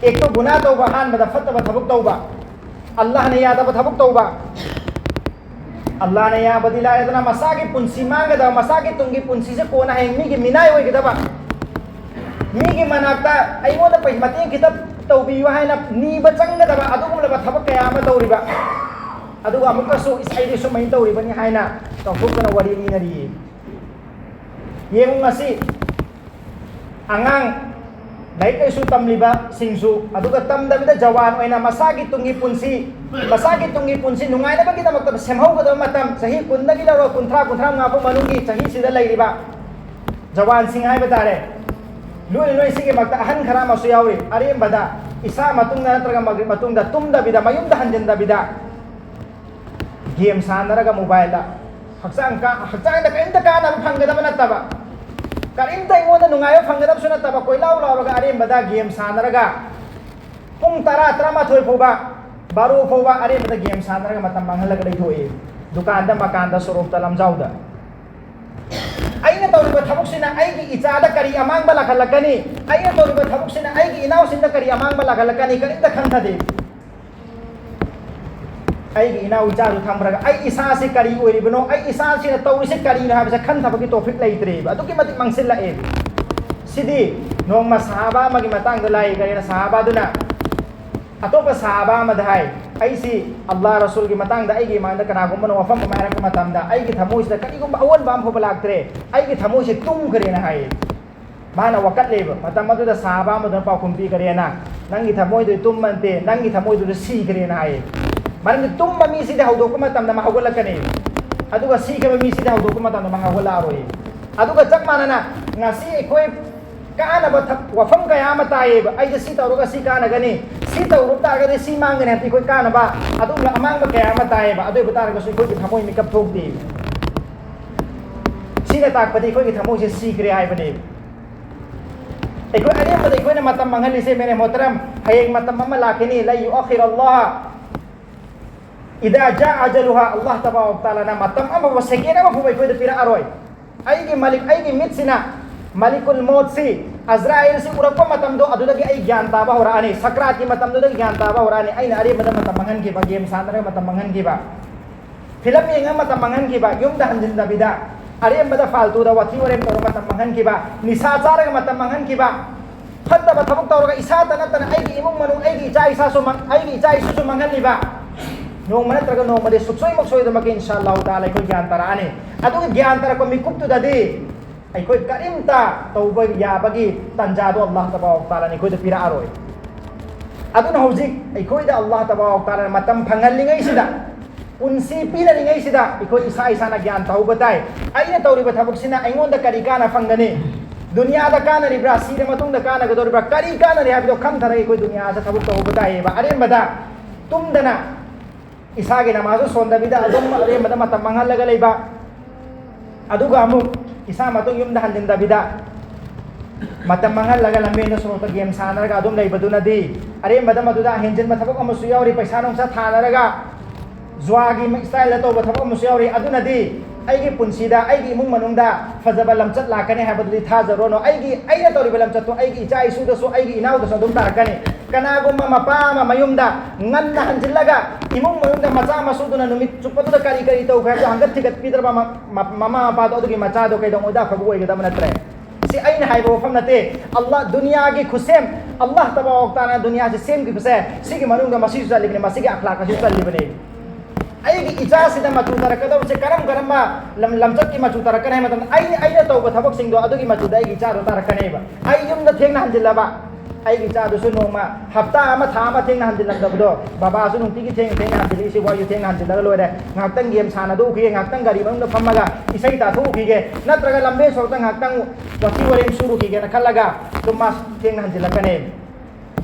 ꯑꯦꯛꯇꯣ ꯒꯨꯅꯥ ꯇꯧꯕ, ꯑꯍꯥꯟꯕꯗ ꯐꯠꯇꯕ ꯊꯕꯛ ꯇꯧꯕ, ꯑꯜꯂꯥꯍꯅ ꯌꯥꯗꯕ ꯊꯕꯛ ꯇꯧꯕ, ꯑꯜꯂꯥꯅ ꯌꯥꯕꯗꯤ ꯂꯥꯏꯔꯗꯅ ꯃꯁꯥꯒꯤ ꯄꯨꯟꯁꯤ ꯃꯥꯡꯒꯗꯕ, ꯃꯁꯥꯒꯤ ꯇꯨꯡꯒꯤ ꯄꯨꯟꯁꯤꯁꯦ ꯀꯣꯟꯅ ꯍꯌꯦꯡ ꯃꯤꯒꯤ ꯃꯤꯅꯥꯏ ꯑꯣꯏꯒꯗꯕ, ꯃꯤꯒꯤ ꯃꯅꯥꯛꯇ ꯑꯩꯉꯣꯟꯗ ꯄꯩ-, ꯃꯇꯦꯡ ꯈꯤꯇ ꯇꯧꯕꯤꯌꯨ ꯍꯥꯏꯅ ꯅꯤꯕ ꯆꯪꯒꯗꯕ ꯑꯗꯨꯒꯨꯝꯂꯕ ꯊꯕꯛ ꯀꯌꯥ ꯑꯃ ꯇꯧꯔꯤꯕ, ꯑꯗꯨꯒ ꯑꯃꯨꯛꯀꯁꯨ "ꯏꯁ, ꯑꯩꯗꯤ ꯁꯨꯃꯥꯏꯅ ꯇꯧꯔꯤꯕꯅꯤ" ꯍꯥꯏꯅ ꯆꯥꯎꯊꯣꯛꯇꯅ ꯋꯥꯔꯤ ꯂꯤꯅꯔꯤꯌꯦ꯫ ꯌꯦꯡꯉꯨ ꯉꯁꯤ ꯑꯉꯥꯡ ꯂꯥꯏꯔꯤꯛ ꯂꯥꯏꯁꯨ ꯇꯝꯂꯤꯕꯁꯤꯡꯁꯨ, ꯑꯗꯨꯒ ꯇꯝꯗꯕꯤꯗ ꯖꯋꯥꯟ ꯑꯣꯏꯅ ꯃꯁꯥꯒꯤ ꯇꯨꯡꯒꯤ ꯄꯨꯟꯁꯤ, ꯃꯁꯥꯒꯤ ꯇꯨꯡꯒꯤ ꯄꯨꯟꯁꯤ ꯅꯨꯡꯉꯥꯏꯅꯕꯒꯤꯗꯃꯛꯇ ꯁꯦꯝꯍꯧꯒꯗꯕ ꯃꯇꯝ, ꯆꯍꯤ ꯀꯨꯟꯗꯒꯤ ꯂꯧꯔꯒ ꯀꯨꯟꯊ꯭ꯔꯥ, ꯀꯨꯟꯊ꯭ꯔꯥ ꯃꯉꯥ ꯐꯥꯎ ꯃꯅꯨꯡꯒꯤ ꯆꯍꯤꯁꯤꯗ ꯂꯩꯔꯤꯕ ꯖꯋꯥꯟꯁꯤꯡ ꯍꯥꯏꯕ ꯇꯥꯔꯦ꯫ ꯂꯣꯏꯅ ꯂꯣꯏ ꯁꯤꯒꯤ ꯃꯔꯛꯇ ꯑꯍꯟ ꯈꯔ ꯑꯃꯁꯨ ꯌꯥꯎꯔꯤ꯫ ꯑꯔꯦꯝꯕꯗ ꯏꯁꯥ ꯃꯇꯨꯡꯗ ꯅꯠꯇ꯭ꯔꯒ ꯃꯒ꯭ꯔꯤꯕ ꯃꯇꯨꯡꯗ ꯇꯨꯝꯗꯕꯤꯗ, ꯃꯌꯨꯝꯗ ꯍꯟꯖꯤꯟꯗꯕꯤꯗ, ꯒꯦꯝ ꯁꯥꯟꯅꯔꯒ ꯃꯣꯕꯥꯏꯜꯗ ꯍꯛꯆꯥꯡ ꯀꯥ-, ꯍꯛꯆꯥꯡꯗ ꯀꯔꯤꯝꯇ ꯀꯥꯟꯅꯕ ꯐꯪꯒꯗꯕ ꯅꯠꯇꯕ, ꯀꯔꯤꯝꯇ ꯑꯩꯉꯣꯟꯗ ꯅꯨꯡꯉꯥꯏꯕ ꯐꯪꯒꯗꯕꯁꯨ ꯅꯠꯇꯕ, ꯀꯣꯏꯂꯥꯎ ꯂꯥꯎꯔꯒ ꯑꯔꯦꯝꯕꯗ ꯒꯦꯝ ꯁꯥꯟꯅꯔꯒ ꯄꯨꯡ ꯇꯔꯥ, ꯇꯔꯥꯃꯥꯊꯣꯏ ꯐꯥꯎꯕ, ꯕꯥꯔꯣ ꯐꯥꯎꯕ ꯑꯔꯦꯝꯕꯗ ꯒꯦꯝ ꯁꯥꯟꯅꯔꯒ ꯃꯇꯝ ꯃꯥꯡꯍꯜꯂꯒ ꯂꯩꯊꯣꯛꯏ꯫ ꯗꯨꯀꯥꯟꯗ, ꯃꯀꯥꯟꯗ, ꯁꯣꯔꯣꯛꯇ, ꯂꯝꯖꯥꯎꯗ꯫ ꯑꯩꯅ ꯇꯧꯔꯤꯕ ꯊꯕꯛꯁꯤꯅ ꯑꯩꯒꯤ ꯏꯆꯥꯗ ꯀꯔꯤ ꯑꯃꯥꯡꯕ ꯂꯥꯛꯍꯜꯂꯛꯀꯅꯤ? ꯑꯩꯅ ꯇꯧꯔꯤꯕ ꯊꯕꯛꯁꯤꯅ ꯑꯩꯒꯤ ꯏꯅꯥꯎꯁꯤꯡꯗ ꯀꯔꯤ ꯑꯃꯥꯡꯕ ꯂꯥꯛꯍꯜꯂꯛꯀꯅꯤ? ꯀꯔꯤꯝꯇ ꯈꯟꯊꯗꯦ꯫ ꯑꯩꯒꯤ ꯏꯅꯥꯎ ꯏꯆꯥꯗꯨ ꯊꯝꯈ꯭ꯔꯒ ꯑꯩ ꯏꯁꯥꯁꯤ ꯀꯔꯤ ꯑꯣꯏꯔꯤꯕꯅꯣ, ꯑꯩ ꯏꯁꯥꯁꯤꯅ ꯇꯧꯔꯤꯁꯤ ꯀꯔꯤꯅꯣ ꯍꯥꯏꯕꯁꯦ ꯈꯟꯊꯕꯒꯤ ꯇꯣꯄꯤꯛ ꯂꯩꯇ꯭ꯔꯦꯕ꯫ ꯑꯗꯨꯛꯀꯤ ꯃꯇꯤꯛ ꯃꯥꯡꯁꯤꯜꯂꯛꯑꯦꯕ꯫ ꯁꯤꯗꯤ ꯅꯣꯡꯃ ꯁꯍꯥꯕꯥ ꯑꯃꯒꯤ ꯃꯇꯥꯡꯗ ꯂꯥꯛꯏ꯫ ꯀꯔꯤꯅ ꯁꯍꯥꯕꯥꯗꯨꯅ ꯑꯇꯣꯞꯄ ꯁꯍꯥꯕꯥ ꯑꯃꯗ ꯍꯥꯏ, "ꯑꯩꯁꯤ ꯑꯜꯂꯥꯍ ꯔꯁꯨꯜꯒꯤ ꯃꯇꯥꯡꯗ ꯑꯩꯒꯤ ꯏꯃꯥꯡꯗ ꯀꯅꯥꯒꯨꯝꯕꯅ ꯋꯥꯐꯝ ꯑꯃ ꯍꯥꯏꯔꯛꯄ ꯃꯇꯝꯗ ꯑꯩꯒꯤ ꯊꯃꯣꯏꯁꯤꯗ ꯀꯔꯤꯒꯨꯝꯕ ꯑꯑꯣꯟꯕ ꯑꯃ ꯐꯥꯎꯕ ꯂꯥꯛꯇ꯭ꯔꯦ, ꯑꯩꯒꯤ ꯊꯃꯣꯏꯁꯤ ꯇꯨꯝꯈ꯭ꯔꯦꯅ" ꯍꯥꯏ꯫ ꯃꯥꯅ ꯋꯥꯀꯠꯂꯦꯕ꯫ ꯃꯇꯝ ꯑꯗꯨꯗ ꯁꯍꯥꯕꯥ ꯑꯃꯗꯨꯅ ꯄꯥꯎꯈꯨꯝ ꯄꯤꯈꯔꯦꯅ, "ꯅꯪꯒꯤ ꯊꯃꯣꯏꯗꯨ ꯇꯨꯝꯕ ꯅꯠꯇꯦ, ꯅꯪꯒꯤ ꯊꯃꯣꯏꯗꯨꯗ ꯁꯤꯈ꯭ꯔꯦꯅ" ꯍꯥꯏꯌꯦ꯫ ꯃꯔꯝꯗꯤ ꯇꯨꯝꯕ ꯃꯤꯁꯤꯗꯤ ꯍꯧꯗꯣꯛꯄ ꯃꯇꯝꯗ ꯃꯥ ꯍꯧꯒꯠꯂꯛꯀꯅꯤ, ꯑꯗꯨꯒ ꯁꯤꯈ꯭ꯔꯕ ꯃꯤꯁꯤꯗꯤ ꯍꯧꯗꯣꯛꯄ ꯃꯇꯝꯗ ꯃꯥ ꯍꯧꯒꯠꯂꯛꯑꯔꯣꯏ꯫ ꯑꯗꯨꯒ ꯆꯞ ꯃꯥꯟꯅꯅ ꯉꯁꯤ ꯑꯩꯈꯣꯏ ꯀꯥꯟꯅꯕ ꯊ-, ꯋꯥꯐꯝ ꯀꯌꯥ ꯑꯃ ꯇꯥꯏꯌꯦꯕ꯫ "ꯑꯩꯁꯦ ꯁꯤ ꯇꯧꯔꯒ ꯁꯤ ꯀꯥꯟꯅꯒꯅꯤ, ꯁꯤ ꯇꯧꯔꯨ ꯇꯥꯔꯒꯗꯤ ꯁꯤ ꯃꯥꯡꯒꯅꯤ" ꯍꯥꯏꯕꯗꯤ ꯑꯩꯈꯣꯏ ꯀꯥꯟꯅꯕ ꯑꯗꯨꯒꯨꯝꯕ ꯑꯃꯥꯡꯕ ꯀꯌꯥ ꯑꯃ ꯇꯥꯏꯌꯦꯕ꯫ ꯑꯗꯨ ꯑꯣꯏꯕ ꯇꯥꯔꯒꯁꯨ ꯑꯩꯈꯣꯏꯒꯤ ꯊꯃꯣꯏ ꯃꯤꯀꯞ ꯊꯣꯛꯇꯦꯕ꯫ ꯁꯤꯅ ꯇꯥꯛꯄꯗꯤ ꯑꯩꯈꯣꯏꯒꯤ ꯊꯃꯣꯏꯁꯦ ꯁꯤꯈ꯭ꯔꯦ ꯍꯥꯏꯕꯅꯦꯕ꯫ ꯑꯩꯈꯣꯏ ꯑꯔꯦꯝꯕꯗ ꯑꯩꯈꯣꯏꯅ ꯃꯇꯝ ꯃꯥꯡꯍꯜꯂꯤꯁꯦ, ꯃꯦꯅꯦ ꯃꯣꯍꯇꯔꯝ, ꯍꯌꯦꯡ ꯃꯇꯝ ꯑꯃ ꯂꯥꯛꯀꯅꯤ, "ꯂꯟ ꯌꯨꯑꯈꯤꯔ ꯑꯜꯂꯥꯍ ꯏꯗꯥ ꯖꯥ ꯑꯖꯂꯨꯍꯥ", ꯑꯜꯂꯥꯍ ꯇꯕꯥꯔꯛ ꯇꯥꯂꯥꯅ ꯃꯇꯝ ꯑꯃꯐꯥꯎꯕ, ꯁꯦꯀꯦꯟ ꯑꯃꯐꯥꯎꯕ ꯑꯩꯈꯣꯏꯗ ꯄꯤꯔꯛꯑꯔꯣꯏ꯫ "ꯑꯩꯒꯤ ꯃꯥꯂꯤꯛ, ꯑꯩꯒꯤ ꯃꯤꯠꯁꯤꯅ ꯃꯥꯂꯤꯀꯨꯜ ꯃꯣꯠꯁꯤ, ꯑꯖꯔꯥꯏꯜꯁꯤ ꯎꯔꯛꯄ ꯃꯇꯝꯗꯣ, ꯑꯗꯨꯗꯒꯤ ꯑꯩ ꯒ꯭ꯌꯥꯟ ꯇꯥꯕ ꯍꯧꯔꯛꯑꯅꯤ, ꯁꯀ꯭ꯔꯥꯠꯀꯤ ꯃꯇꯝꯗꯨꯗꯒꯤ ꯒ꯭ꯌꯥꯟ ꯇꯥꯕ ꯍꯧꯔꯛꯑꯅꯤ꯫ ꯑꯩꯅ ꯑꯔꯦꯝꯕꯗ ꯃꯇꯝ ꯃꯥꯡꯍꯟꯈꯤꯕ, ꯒꯦꯝ ꯁꯥꯟꯅꯔꯒ ꯃꯇꯝ ꯃꯥꯡꯍꯟꯈꯤꯕ, ꯐꯤꯂꯝ ꯌꯦꯡꯉ ꯃꯇꯝ ꯃꯥꯡꯍꯟꯈꯤꯕ, ꯌꯨꯝꯗ ꯍꯟꯖꯤꯟꯗꯕꯤꯗ ꯑꯔꯦꯝꯕꯗ ꯐꯥꯜꯇꯨꯗ ꯋꯥꯊꯤ ꯋꯥꯔꯦꯝ ꯇꯧꯔꯒ ꯃꯇꯝ ꯃꯥꯡꯍꯟꯈꯤꯕ, ꯅꯤꯁꯥ ꯆꯥꯔꯒ ꯃꯇꯝ ꯃꯥꯡꯍꯟꯈꯤꯕ, ꯐꯠꯇꯕ ꯊꯕꯛ ꯇꯧꯔꯒ ꯏꯁꯥꯇ ꯅꯠꯇꯅ ꯑꯩꯒꯤ ꯏꯃꯨꯡ ꯃꯅꯨꯡ, ꯑꯩꯒꯤ ꯏꯆꯥ ꯏꯁꯥꯁꯨ ꯃꯥꯡ-, ꯑꯩꯒꯤ ꯏꯆꯥ ꯏꯁꯨꯁꯨ ꯃꯥꯡꯍꯜꯂꯤꯕ, ꯅꯣꯡꯃ ꯅꯠꯇ꯭ꯔꯒ ꯅꯣꯡꯃꯗꯤ ꯁꯨꯛꯁꯣꯏꯃꯛ ꯁꯣꯏꯗꯃꯛꯀꯤ ꯏꯟꯁꯥ ꯑꯜꯂꯥꯍꯨ ꯇꯥꯂꯥ ꯑꯩꯈꯣꯏ ꯒ꯭ꯌꯥꯟ ꯇꯥꯔꯛꯑꯅꯤ꯫ ꯑꯗꯨꯒ ꯒ꯭ꯌꯥꯟ ꯇꯥꯔꯛꯄ ꯃꯤꯀꯨꯞꯇꯨꯗꯗꯤ ꯑꯩꯈꯣꯏ ꯀꯔꯤꯝꯇ ꯇꯧꯕ ꯌꯥꯕꯒꯤ ꯇꯥꯟꯖꯥꯗꯣ ꯑꯜꯂꯥꯍ ꯇꯕꯥꯔꯛ ꯇꯥꯂꯥꯅ ꯑꯩꯈꯣꯏꯗ ꯄꯤꯔꯛꯑꯔꯣꯏ꯫ ꯑꯗꯨꯅ ꯍꯧꯖꯤꯛ ꯑꯩꯈꯣꯏꯗ ꯑꯜꯂꯥꯍ ꯇꯕꯥꯔꯛ ꯇꯥꯂꯥꯅ ꯃꯇꯝ ꯐꯪꯍꯜꯂꯤꯉꯩꯁꯤꯗ, ꯄꯨꯟꯁꯤ ꯄꯤꯅꯔꯤꯉꯩꯁꯤꯗ ꯑꯩꯈꯣꯏ ꯏꯁꯥ ꯏꯁꯥꯅ ꯒ꯭ꯌꯥꯟ ꯇꯥꯍꯧꯕ ꯇꯥꯏ꯫ ꯑꯩꯅ ꯇꯧꯔꯤꯕ ꯊꯕꯛꯁꯤꯅ ꯑꯩꯉꯣꯟꯗ ꯀꯔꯤ ꯀꯥꯟꯅ ꯐꯪꯒꯅꯤ? ꯗꯨꯅꯤꯌꯥꯗ ꯀꯥꯟꯅꯔꯤꯕ꯭ꯔꯥ? ꯁꯤꯔ ꯃꯇꯨꯡꯗ ꯀꯥꯟꯅꯒꯗꯧꯔꯤꯕ꯭ꯔꯥ? ꯀꯔꯤ ꯀꯥꯟꯅꯔꯤ ꯍꯥꯏꯕꯗꯣ ꯈꯟꯊꯔꯒ ꯑꯩꯈꯣꯏ ꯗꯨꯅꯤꯌꯥꯁꯤꯗ ꯊꯕꯛ ꯇꯧꯍꯧꯕ ꯇꯥꯏꯌꯦꯕ꯫ ꯑꯔꯦꯝꯕꯗ ꯇꯨꯝꯗꯅ ꯏꯁꯥꯒꯤ ꯅꯃꯥꯖꯁꯨ ꯁꯣꯟꯗꯕꯤꯗ ꯑꯗꯨꯝ ꯑꯔꯦꯝꯕꯗ ꯃꯇꯝ ꯃꯥꯡꯍꯜꯂꯒ ꯂꯩꯕ, ꯑꯗꯨꯒ ꯑꯃꯨꯛ ꯏꯁꯥ ꯃꯇꯨꯡ ꯌꯨꯝꯗ ꯍꯟꯖꯤꯟꯗꯕꯤꯗ ꯃꯇꯝ ꯃꯥꯡꯍꯜꯂꯒ ꯂꯝꯕꯦꯟꯗ ꯁꯣꯔꯣꯛꯇ ꯒꯦꯝ ꯁꯥꯟꯅꯔꯒ ꯑꯗꯨꯝ ꯂꯩꯕꯗꯨꯅꯗꯤ, ꯑꯔꯦꯝꯕꯗ ꯃꯗꯨꯗ ꯍꯦꯟꯖꯤꯟꯕ ꯊꯕꯛ ꯑꯃꯁꯨ ꯌꯥꯎꯔꯤ, ꯄꯩꯁꯥ ꯅꯨꯡꯁꯥ ꯊꯥꯅꯔꯒ ꯖꯨꯋꯥꯒꯤ ꯁ꯭ꯇꯥꯏꯜꯗ ꯇꯧꯕ ꯊꯕꯛ ꯑꯃꯁꯨ ꯌꯥꯎꯔꯤ꯫ ꯑꯗꯨꯅꯗꯤ ꯑꯩꯒꯤ ꯄꯨꯟꯁꯤꯗ, ꯑꯩꯒꯤ ꯏꯃꯨꯡ ꯃꯅꯨꯡꯗ ꯐꯖꯕ ꯂꯝꯆꯠ ꯂꯥꯛꯀꯅꯤ ꯍꯥꯏꯕꯗꯨꯗꯤ ꯊꯥꯖꯔꯨꯔꯅꯨ꯫ ꯑꯩꯒꯤ, ꯑꯩꯅ ꯇꯧꯔꯤꯕ ꯂꯝꯆꯠꯇꯣ ꯑꯩꯒꯤ ꯏꯆꯥ ꯏꯁꯨꯗꯁꯨ, ꯑꯩꯒꯤ ꯏꯅꯥꯎꯗꯁꯨ ꯑꯗꯨꯝ ꯇꯥꯔꯛꯀꯅꯤ꯫ ꯀꯅꯥꯒꯨꯝꯕ ꯃꯄꯥ ꯑꯃ ꯃꯌꯨꯝꯗ ꯉꯟꯅ ꯍꯟꯖꯤꯜꯂꯒ ꯏꯃꯨꯡ ꯃꯅꯨꯡꯗ ꯃꯆꯥ ꯃꯁꯨꯗꯨꯅ ꯅꯨꯃꯤꯠ ꯆꯨꯞꯄꯗꯨꯗ ꯀꯔꯤ ꯀꯔꯤ ꯇꯧꯈ꯭ꯔꯦ ꯍꯥꯏꯕꯗꯨ ꯍꯪꯒꯠ ꯊꯤꯒꯠꯄꯤꯗ꯭ꯔꯕ ꯃ-, ꯃ-, ꯃꯃꯥ ꯃꯄꯥꯗꯣ ꯑꯗꯨꯒꯤ ꯃꯆꯥꯗꯣ ꯀꯩꯗꯧꯉꯩꯗ ꯑꯐꯕ ꯑꯣꯏꯒꯗꯕ ꯅꯠꯇ꯭ꯔꯦ꯫ ꯁꯤ ꯑꯩꯅ ꯍꯥꯏꯕ ꯋꯥꯐꯝ ꯅꯠꯇꯦ꯫ ꯑꯜꯂꯥꯍ, ꯗꯨꯅꯤꯌꯥꯒꯤ ꯈꯨꯠꯁꯦꯝ, ꯑꯜꯂꯥꯍ ꯇꯕꯥꯔꯛ ꯇꯥꯂꯥ ꯗꯨꯅꯤꯌꯥꯁꯤ ꯁꯦꯝꯈꯤꯕꯁꯦ, ꯁꯤꯒꯤ ꯃꯅꯨꯡꯗ ꯃꯁꯤꯁꯨ ꯆꯜꯂꯤꯕꯅꯤ, ꯃꯁꯤꯒꯤ ꯑꯈ꯭ꯂꯥꯛ ꯑꯁꯤꯁꯨ ꯆꯜꯂꯤꯕꯅꯤ꯫ ꯑꯩꯒꯤ ꯏꯆꯥꯁꯤꯗ ꯃꯆꯨ ꯇꯥꯔꯛꯀꯗꯧꯕꯁꯦ ꯀꯔꯝ ꯀꯔꯝꯕ ꯂꯝ-, ꯂꯝꯆꯠꯀꯤ ꯃꯆꯨ ꯇꯥꯔꯛꯀꯅꯤ ꯍꯥꯏꯕ ꯃꯇꯝꯗ, ꯑꯩꯅ, ꯑꯩꯅ ꯇꯧꯕ ꯊꯕꯛꯁꯤꯡꯗꯣ ꯑꯗꯨꯒꯤ ꯃꯆꯨꯗ ꯑꯩꯒꯤ ꯏꯆꯥꯗꯣ ꯇꯥꯔꯛꯀꯅꯦꯕ꯫ ꯑꯩ ꯌꯨꯝꯗ ꯊꯦꯡꯅ ꯍꯟꯖꯤꯜꯂꯕ, ꯑꯩꯒꯤ ꯏꯆꯥꯗꯨꯁꯨ ꯅꯣꯡꯃ ꯍꯞꯇꯥ ꯑꯃ, ꯊꯥ ꯑꯃ ꯊꯦꯡꯅ ꯍꯟꯖꯤꯜꯂꯝꯗꯕꯗꯣ, ꯕꯕꯥꯁꯨ ꯅꯨꯡꯇꯤꯒꯤ ꯊꯦꯡꯅ ꯊꯦꯡꯅ ꯍꯟꯖꯤꯜꯂꯛꯏꯁꯤ, ꯋꯥꯔꯤꯁꯨ ꯊꯦꯡꯅ ꯍꯟꯖꯤꯜꯂꯒ ꯂꯣꯏꯔꯦ, ꯉꯥꯏꯍꯥꯛꯇꯪ ꯒꯦꯝ ꯁꯥꯟꯅꯊꯣꯛꯎꯈꯤꯒꯦ, ꯉꯥꯏꯍꯥꯛꯇꯪ ꯒꯥꯔꯤ ꯃꯅꯨꯡꯗ ꯐꯝꯃꯒ ꯏꯁꯩ ꯇꯥꯊꯣꯛꯎꯈꯤꯒꯦ, ꯅꯠꯇ꯭ꯔꯒ ꯂꯝꯕꯦꯟ ꯁꯣꯔꯣꯛꯇ ꯉꯥꯏꯍꯥꯛꯇꯪ ꯋꯥꯊꯤ ꯋꯥꯔꯦꯝ ꯁꯨꯔꯨꯈꯤꯒꯦꯅ ꯈꯜꯂꯒ ꯑꯗꯨꯝ ꯃꯥ ꯊꯦꯡꯅ ꯍꯟꯖꯤꯜꯂꯛꯀꯅꯤ꯫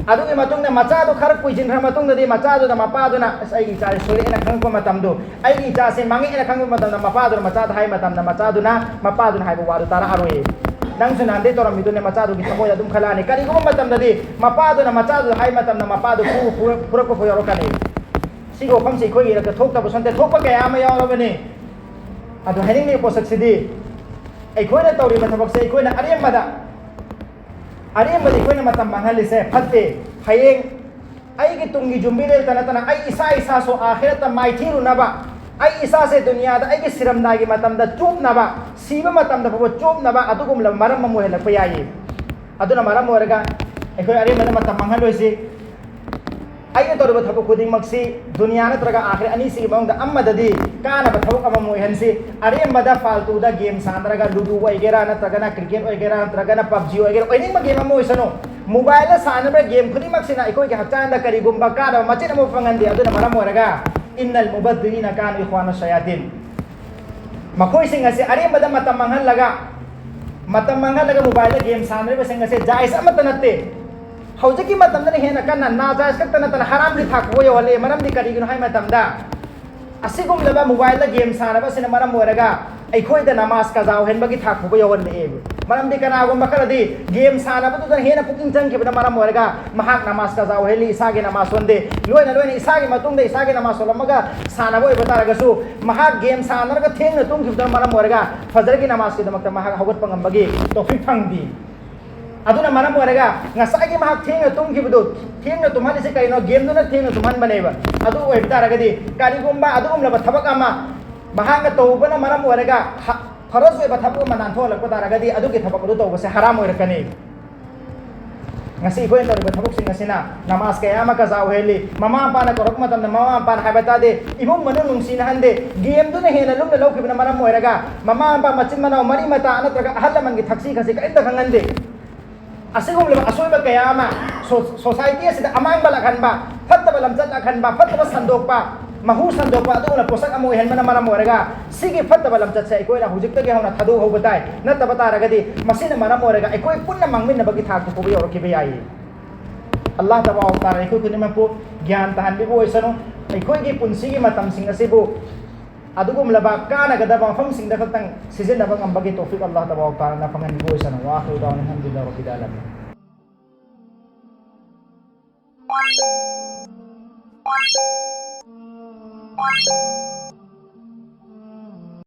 ꯑꯗꯨꯒꯤ ꯃꯇꯨꯡꯗ ꯃꯆꯥꯗꯨ ꯈꯔ ꯀꯨꯏꯁꯤꯟꯈ꯭ꯔ ꯃꯇꯨꯡꯗꯗꯤ, ꯃꯆꯥꯗꯨꯅ ꯃꯄꯥꯗꯨꯅ, "ꯑꯁ, ꯑꯩꯒꯤ ꯏꯆꯥꯁꯤ ꯁꯣꯏꯔꯛꯑꯦꯅ ꯈꯪꯉꯛꯄ ꯃꯇꯝꯗꯣ, ꯑꯩꯒꯤ ꯏꯆꯥꯁꯤ ꯃꯥꯡꯉꯛꯑꯦꯅ ꯈꯪꯉꯛꯄ ꯃꯇꯝꯗ", ꯃꯄꯥꯗꯨꯅ ꯃꯆꯥꯗ ꯍꯥꯏ ꯃꯇꯝꯗ, ꯃꯆꯥꯗꯨꯅ ꯃꯄꯥꯗꯨꯅ ꯍꯥꯏꯕ ꯋꯥꯗꯨ ꯇꯥꯔꯛꯑꯔꯣꯏ꯫ ꯅꯪꯁꯨ ꯅꯍꯥꯟꯗꯩ ꯇꯧꯔꯝꯃꯤꯗꯨꯅꯦ, ꯃꯆꯥꯗꯨꯒꯤ ꯊꯃꯣꯏꯗ ꯑꯗꯨꯝ ꯈꯜꯂꯛꯑꯅꯤ꯫ ꯀꯔꯤꯒꯨꯝꯕ ꯃꯇꯝꯗꯗꯤ ꯃꯄꯥꯗꯨꯅ ꯃꯆꯥꯗꯨꯗ ꯍꯥꯏ ꯃꯇꯝꯗ, ꯃꯄꯥꯗꯨ ꯐꯨ-, ꯐꯨ-, ꯐꯨꯔꯛꯄ ꯐꯥꯎ ꯌꯥꯎꯔꯛꯀꯅꯤ꯫ ꯁꯤꯒꯤ ꯋꯥꯐꯝꯁꯤ ꯑꯩꯈꯣꯏꯒꯤ ꯏꯔꯛꯇ ꯊꯣꯛꯇꯕꯁꯨ ꯅꯠꯇꯦ, ꯊꯣꯛꯄ ꯀꯌꯥ ꯑꯃ ꯌꯥꯎꯔꯕꯅꯤ꯫ ꯑꯗꯣ ꯍꯥꯏꯅꯤꯡꯂꯤꯕ ꯄꯣꯠꯁꯛꯁꯤꯗꯤ, ꯑꯩꯈꯣꯏꯅ ꯇꯧꯔꯤꯕ ꯊꯕꯛꯁꯦ ꯑꯩꯈꯣꯏꯅ ꯑꯔꯦꯝꯕꯗ, ꯑꯔꯦꯝꯕꯗ ꯑꯩꯈꯣꯏꯅ ꯃꯇꯝ ꯃꯥꯡꯍꯜꯂꯤꯁꯦ ꯐꯠꯇꯦ꯫ ꯍꯌꯦꯡ ꯑꯩꯒꯤ ꯇꯨꯡꯒꯤ ꯌꯨꯝꯕꯤꯔꯦꯜꯇ ꯅꯠꯇꯅ ꯑꯩ ꯏꯁꯥ ꯏꯁꯥꯁꯨ ꯑꯥꯈꯤꯔꯠꯇ ꯃꯥꯏꯊꯤꯔꯨꯅꯕ, ꯑꯩ ꯏꯁꯥꯁꯦ ꯗꯨꯅꯤꯌꯥꯗ ꯑꯩꯒꯤ ꯁꯤꯔꯝꯗꯥꯏꯒꯤ ꯃꯇꯝꯗ ꯆꯣꯞꯅꯕ, ꯁꯤꯕ ꯃꯇꯝꯗ ꯐꯥꯎꯕ ꯆꯣꯞꯅꯕ ꯑꯗꯨꯒꯨꯝꯂꯕ ꯃꯔꯝ ꯑꯃ ꯑꯣꯏꯍꯜꯂꯛꯄ ꯌꯥꯏꯌꯦ꯫ ꯑꯗꯨꯅ ꯃꯔꯝ ꯑꯣꯏꯔꯒ ꯑꯩꯈꯣꯏ ꯑꯔꯦꯝꯕꯗ ꯃꯇꯝ ꯃꯥꯡꯍꯜꯂꯣꯏꯁꯤ꯫ ꯑꯩꯅ ꯇꯧꯔꯤꯕ ꯊꯕꯛ ꯈꯨꯗꯤꯡꯃꯛꯁꯤ ꯗꯨꯅꯤꯌꯥ ꯅꯠꯇ꯭ꯔꯒ ꯑꯥꯈꯤꯔ ꯑꯅꯤꯁꯤꯒꯤ ꯃꯅꯨꯡꯗ ꯑꯃꯗꯗꯤ ꯀꯥꯟꯅꯕ ꯊꯕꯛ ꯑꯃꯃꯝ ꯑꯣꯏꯍꯟꯁꯤ꯫ ꯑꯔꯦꯝꯕꯗ ꯐꯥꯜꯇꯨꯗ ꯒꯦꯝ ꯁꯥꯟꯅꯔꯒ, ꯂꯨꯗꯨ ꯑꯣꯏꯒꯦꯔꯥ ꯅꯠꯇ꯭ꯔꯒꯅ ꯀ꯭ꯔꯤꯀꯦꯠ ꯑꯣꯏꯒꯦꯔꯥ ꯅꯠꯇ꯭ꯔꯒꯅ ꯄꯞꯖꯤ ꯑꯣꯏꯒꯦꯔꯥ, ꯑꯣꯏꯅꯤꯡꯕ ꯒꯦꯝ ꯑꯃ ꯑꯣꯏꯁꯅꯨ, ꯃꯣꯕꯥꯏꯜꯗ ꯁꯥꯟꯅꯕ ꯒꯦꯝ ꯈꯨꯗꯤꯡꯃꯛꯁꯤꯅ ꯑꯩꯈꯣꯏꯒꯤ ꯍꯛꯆꯥꯡꯗ ꯀꯔꯤꯒꯨꯝꯕ ꯀꯥꯟꯅꯕ ꯃꯆꯦꯠ ꯑꯃ ꯐꯪꯍꯟꯗꯦ꯫ ꯑꯗꯨꯅ ꯃꯔꯝ ꯑꯣꯏꯔꯒ ꯏꯟꯅꯜ ꯃꯨꯕꯗꯤꯔꯤꯅ ꯀꯥꯅꯨ ꯏꯈ꯭ꯋꯥꯅ ꯁꯌꯥꯇꯤꯟ꯫ ꯃꯈꯣꯏꯁꯤꯡ ꯑꯁꯤ ꯑꯔꯦꯝꯕꯗ ꯃꯇꯝ ꯃꯥꯡꯍꯜꯂꯒ, ꯃꯇꯝ ꯃꯥꯡꯍꯜꯂꯒ ꯃꯣꯕꯥꯏꯜꯗ ꯒꯦꯝ ꯁꯥꯟꯅꯔꯤꯕꯁꯤꯡ ꯑꯁꯤ ꯖꯥꯏꯖ ꯑꯃꯠꯇ ꯅꯠꯇꯦ꯫ ꯍꯧꯖꯤꯛꯀꯤ ꯃꯇꯝꯗꯅ ꯍꯦꯟꯅ ꯀꯟꯅ ꯅꯥꯖꯥꯏꯖ ꯈꯛꯇ ꯅꯠꯇꯅ ꯍꯔꯥꯝꯒꯤ ꯊꯥꯛ ꯐꯥꯎꯕ ꯌꯧꯍꯜꯂꯛꯑꯦ꯫ ꯃꯔꯝꯗꯤ ꯀꯔꯤꯒꯤꯅꯣ ꯍꯥꯏꯕ ꯃꯇꯝꯗ, ꯑꯁꯤꯒꯨꯝꯂꯕ ꯃꯣꯕꯥꯏꯜꯗ ꯒꯦꯝ ꯁꯥꯟꯅꯕ ꯑꯁꯤꯅ ꯃꯔꯝ ꯑꯣꯏꯔꯒ ꯑꯩꯈꯣꯏꯗ ꯅꯃꯥꯖ ꯀꯖꯥ ꯑꯣꯏꯍꯟꯕꯒꯤ ꯊꯥꯛ ꯐꯥꯎꯕ ꯌꯧꯍꯜꯂꯛꯑꯦꯕ꯫ ꯃꯔꯝꯗꯤ ꯀꯅꯥꯒꯨꯝꯕ ꯈꯔꯗꯤ ꯒꯦꯝ ꯁꯥꯟꯅꯕꯗꯨꯗ ꯍꯦꯟꯅ ꯄꯨꯛꯅꯤꯡ ꯆꯪꯈꯤꯕꯅ ꯃꯔꯝ ꯑꯣꯏꯔꯒ ꯃꯍꯥꯛ ꯅꯃꯥꯖ ꯀꯖꯥ ꯑꯣꯏꯍꯜꯂꯤ, ꯏꯁꯥꯒꯤ ꯅꯃꯥꯖ ꯁꯣꯟꯗꯦ꯫ ꯂꯣꯏꯅ ꯂꯣꯏꯅ ꯏꯁꯥꯒꯤ ꯃꯇꯨꯡꯗ ꯏꯁꯥꯒꯤ ꯅꯃꯥꯖ ꯁꯣꯜꯂꯝꯃꯒ ꯁꯥꯟꯅꯕ ꯑꯣꯏꯕ ꯇꯥꯔꯒꯁꯨ, ꯃꯍꯥꯛ ꯒꯦꯝ ꯁꯥꯟꯅꯔꯒ ꯊꯦꯡꯅ ꯇꯨꯝꯈꯤꯕꯗꯨꯅ ꯃꯔꯝ ꯑꯣꯏꯔꯒ ꯐꯖꯔꯒꯤ ꯅꯃꯥꯖꯀꯤꯗꯃꯛꯇ ꯃꯍꯥꯛ ꯍꯧꯒꯠꯄ ꯉꯝꯕꯒꯤ ꯇꯧꯐꯤꯛ ꯐꯪꯗꯦ꯫ ꯑꯗꯨꯅ ꯃꯔꯝ ꯑꯣꯏꯔꯒ ꯉꯁꯥꯏꯒꯤ ꯃꯍꯥꯛ ꯊꯦꯡꯅ ꯇꯨꯝꯈꯤꯕꯗꯨ, ꯊꯦꯡꯅ ꯇꯨꯝꯍꯜꯂꯤꯁꯦ ꯀꯩꯅꯣ? ꯒꯦꯝꯗꯨꯅ ꯊꯦꯡꯅ ꯇꯨꯝꯍꯟꯕꯅꯦꯕ꯫ ꯑꯗꯨ ꯑꯣꯏꯕ ꯇꯥꯔꯒꯗꯤ ꯀꯔꯤꯒꯨꯝꯕ ꯑꯗꯨꯒꯨꯝꯂꯕ ꯊꯕꯛ ꯑꯃ ꯃꯍꯥꯛꯅ ꯇꯧꯕꯅ ꯃꯔꯝ ꯑꯣꯏꯔꯒ ꯍ-, ꯐꯔꯖ ꯑꯣꯏꯕ ꯊꯕꯛ ꯑꯃ ꯅꯥꯟꯊꯣꯛꯍꯜꯂꯛꯄ ꯇꯥꯔꯒꯗꯤ ꯑꯗꯨꯒꯤ ꯊꯕꯛ ꯑꯗꯨ ꯇꯧꯕꯁꯦ ꯍꯔꯥꯝ ꯑꯣꯏꯔꯛꯀꯅꯤ꯫ ꯉꯁꯤ ꯑꯩꯈꯣꯏꯅ ꯇꯧꯔꯤꯕ ꯊꯕꯛꯁꯤꯡ ꯑꯁꯤꯅ ꯅꯃꯥꯖ ꯀꯌꯥ ꯑꯃ ꯀꯖꯥ ꯑꯣꯏꯍꯜꯂꯤ꯫ ꯃꯃꯥ ꯃꯄꯥꯅ ꯀꯧꯔꯛꯄ ꯃꯇꯝꯗ ꯃꯃꯥ ꯃꯄꯥꯅ ꯍꯥꯏꯕ ꯇꯥꯗꯦ, ꯏꯃꯨꯡ ꯃꯅꯨꯡ ꯅꯨꯡꯁꯤꯅꯍꯟꯗꯦ꯫ ꯒꯦꯝꯗꯨꯅ ꯍꯦꯟꯅ ꯂꯨꯝꯅ ꯂꯧꯈꯤꯕꯅ ꯃꯔꯝ ꯑꯣꯏꯔꯒ ꯃꯃꯥ ꯃꯄꯥ, ꯃꯆꯤꯟ ꯃꯅꯥꯎ, ꯃꯔꯤ ꯃꯇꯥ ꯅꯠꯇ꯭ꯔꯒ ꯑꯍꯜ ꯂꯃꯟꯒꯤ ꯊꯛꯁꯤ ꯈꯥꯁꯤ ꯀꯔꯤꯝꯇ ꯈꯪꯍꯟꯗꯦ꯫ ꯑꯁꯤꯒꯨꯝꯂꯕ ꯑꯁꯣꯏꯕ ꯀꯌꯥ ꯑꯃ ꯁꯣ-, ꯁꯣꯁꯥꯏꯇꯤ ꯑꯁꯤꯗ ꯑꯃꯥꯡꯕ ꯂꯥꯛꯍꯟꯕ, ꯐꯠꯇꯕ ꯂꯝꯆꯠ ꯂꯥꯛꯍꯟꯕ, ꯐꯠꯇꯕ ꯁꯟꯗꯣꯛꯄ, ꯃꯍꯨ ꯁꯟꯗꯣꯛꯄ ꯑꯗꯨꯒꯨꯝꯕ ꯄꯣꯠꯁꯛ ꯑꯃ ꯑꯣꯏꯍꯟꯕꯅ ꯃꯔꯝ ꯑꯣꯏꯔꯒ ꯁꯤꯒꯤ ꯐꯠꯇꯕ ꯂꯝꯆꯠꯁꯦ ꯑꯩꯈꯣꯏꯅ ꯍꯧꯖꯤꯛꯇꯒꯤ ꯍꯧꯅ ꯊꯥꯗꯣꯛꯍꯧꯕ ꯇꯥꯏ꯫ ꯅꯠꯇꯕ ꯇꯥꯔꯒꯗꯤ ꯃꯁꯤꯅ ꯃꯔꯝ ꯑꯣꯏꯔꯒ ꯑꯩꯈꯣꯏ ꯄꯨꯟꯅ ꯃꯥꯡꯃꯤꯟꯅꯕꯒꯤ ꯊꯥꯛꯇ ꯐꯥꯎꯕ ꯌꯧꯔꯛꯈꯤꯕ ꯌꯥꯏ꯫ ꯑꯜꯂꯥꯍ ꯇꯕꯥꯔꯛ ꯇꯥꯂꯥ ꯑꯩꯈꯣꯏ ꯈꯨꯗꯤꯡꯃꯛꯄꯨ ꯒ꯭ꯌꯥꯟ ꯇꯥꯍꯟꯕꯤꯕ ꯑꯣꯏꯁꯅꯨ꯫ ꯑꯩꯈꯣꯏꯒꯤ ꯄꯨꯟꯁꯤꯒꯤ ꯃꯇꯝꯁꯤꯡ ꯑꯁꯤꯕꯨ ꯑꯗꯨꯒꯨꯝꯂꯕ ꯀꯥꯟꯅꯒꯗꯕ ꯃꯐꯝꯁꯤꯡꯗ ꯈꯛꯇꯪ ꯁꯤꯖꯤꯟꯅꯕ ꯉꯝꯕꯒꯤ ꯇꯧꯐꯤꯛ ꯑꯜꯂꯥꯍ ꯇꯕꯥꯔꯛ ꯇꯥꯂꯥꯅ ꯐꯪꯍꯟꯕꯤꯕ ꯑꯣꯏꯁꯅꯨ꯫ ꯋꯥ ꯑꯥꯈꯤꯔꯨ ꯗꯥꯋꯥꯅꯥ ꯑꯜꯍꯝꯗꯨꯂꯤꯜꯂꯥꯍꯤ ꯔꯕꯤꯜ ꯑꯥꯂꯃꯤꯟ꯫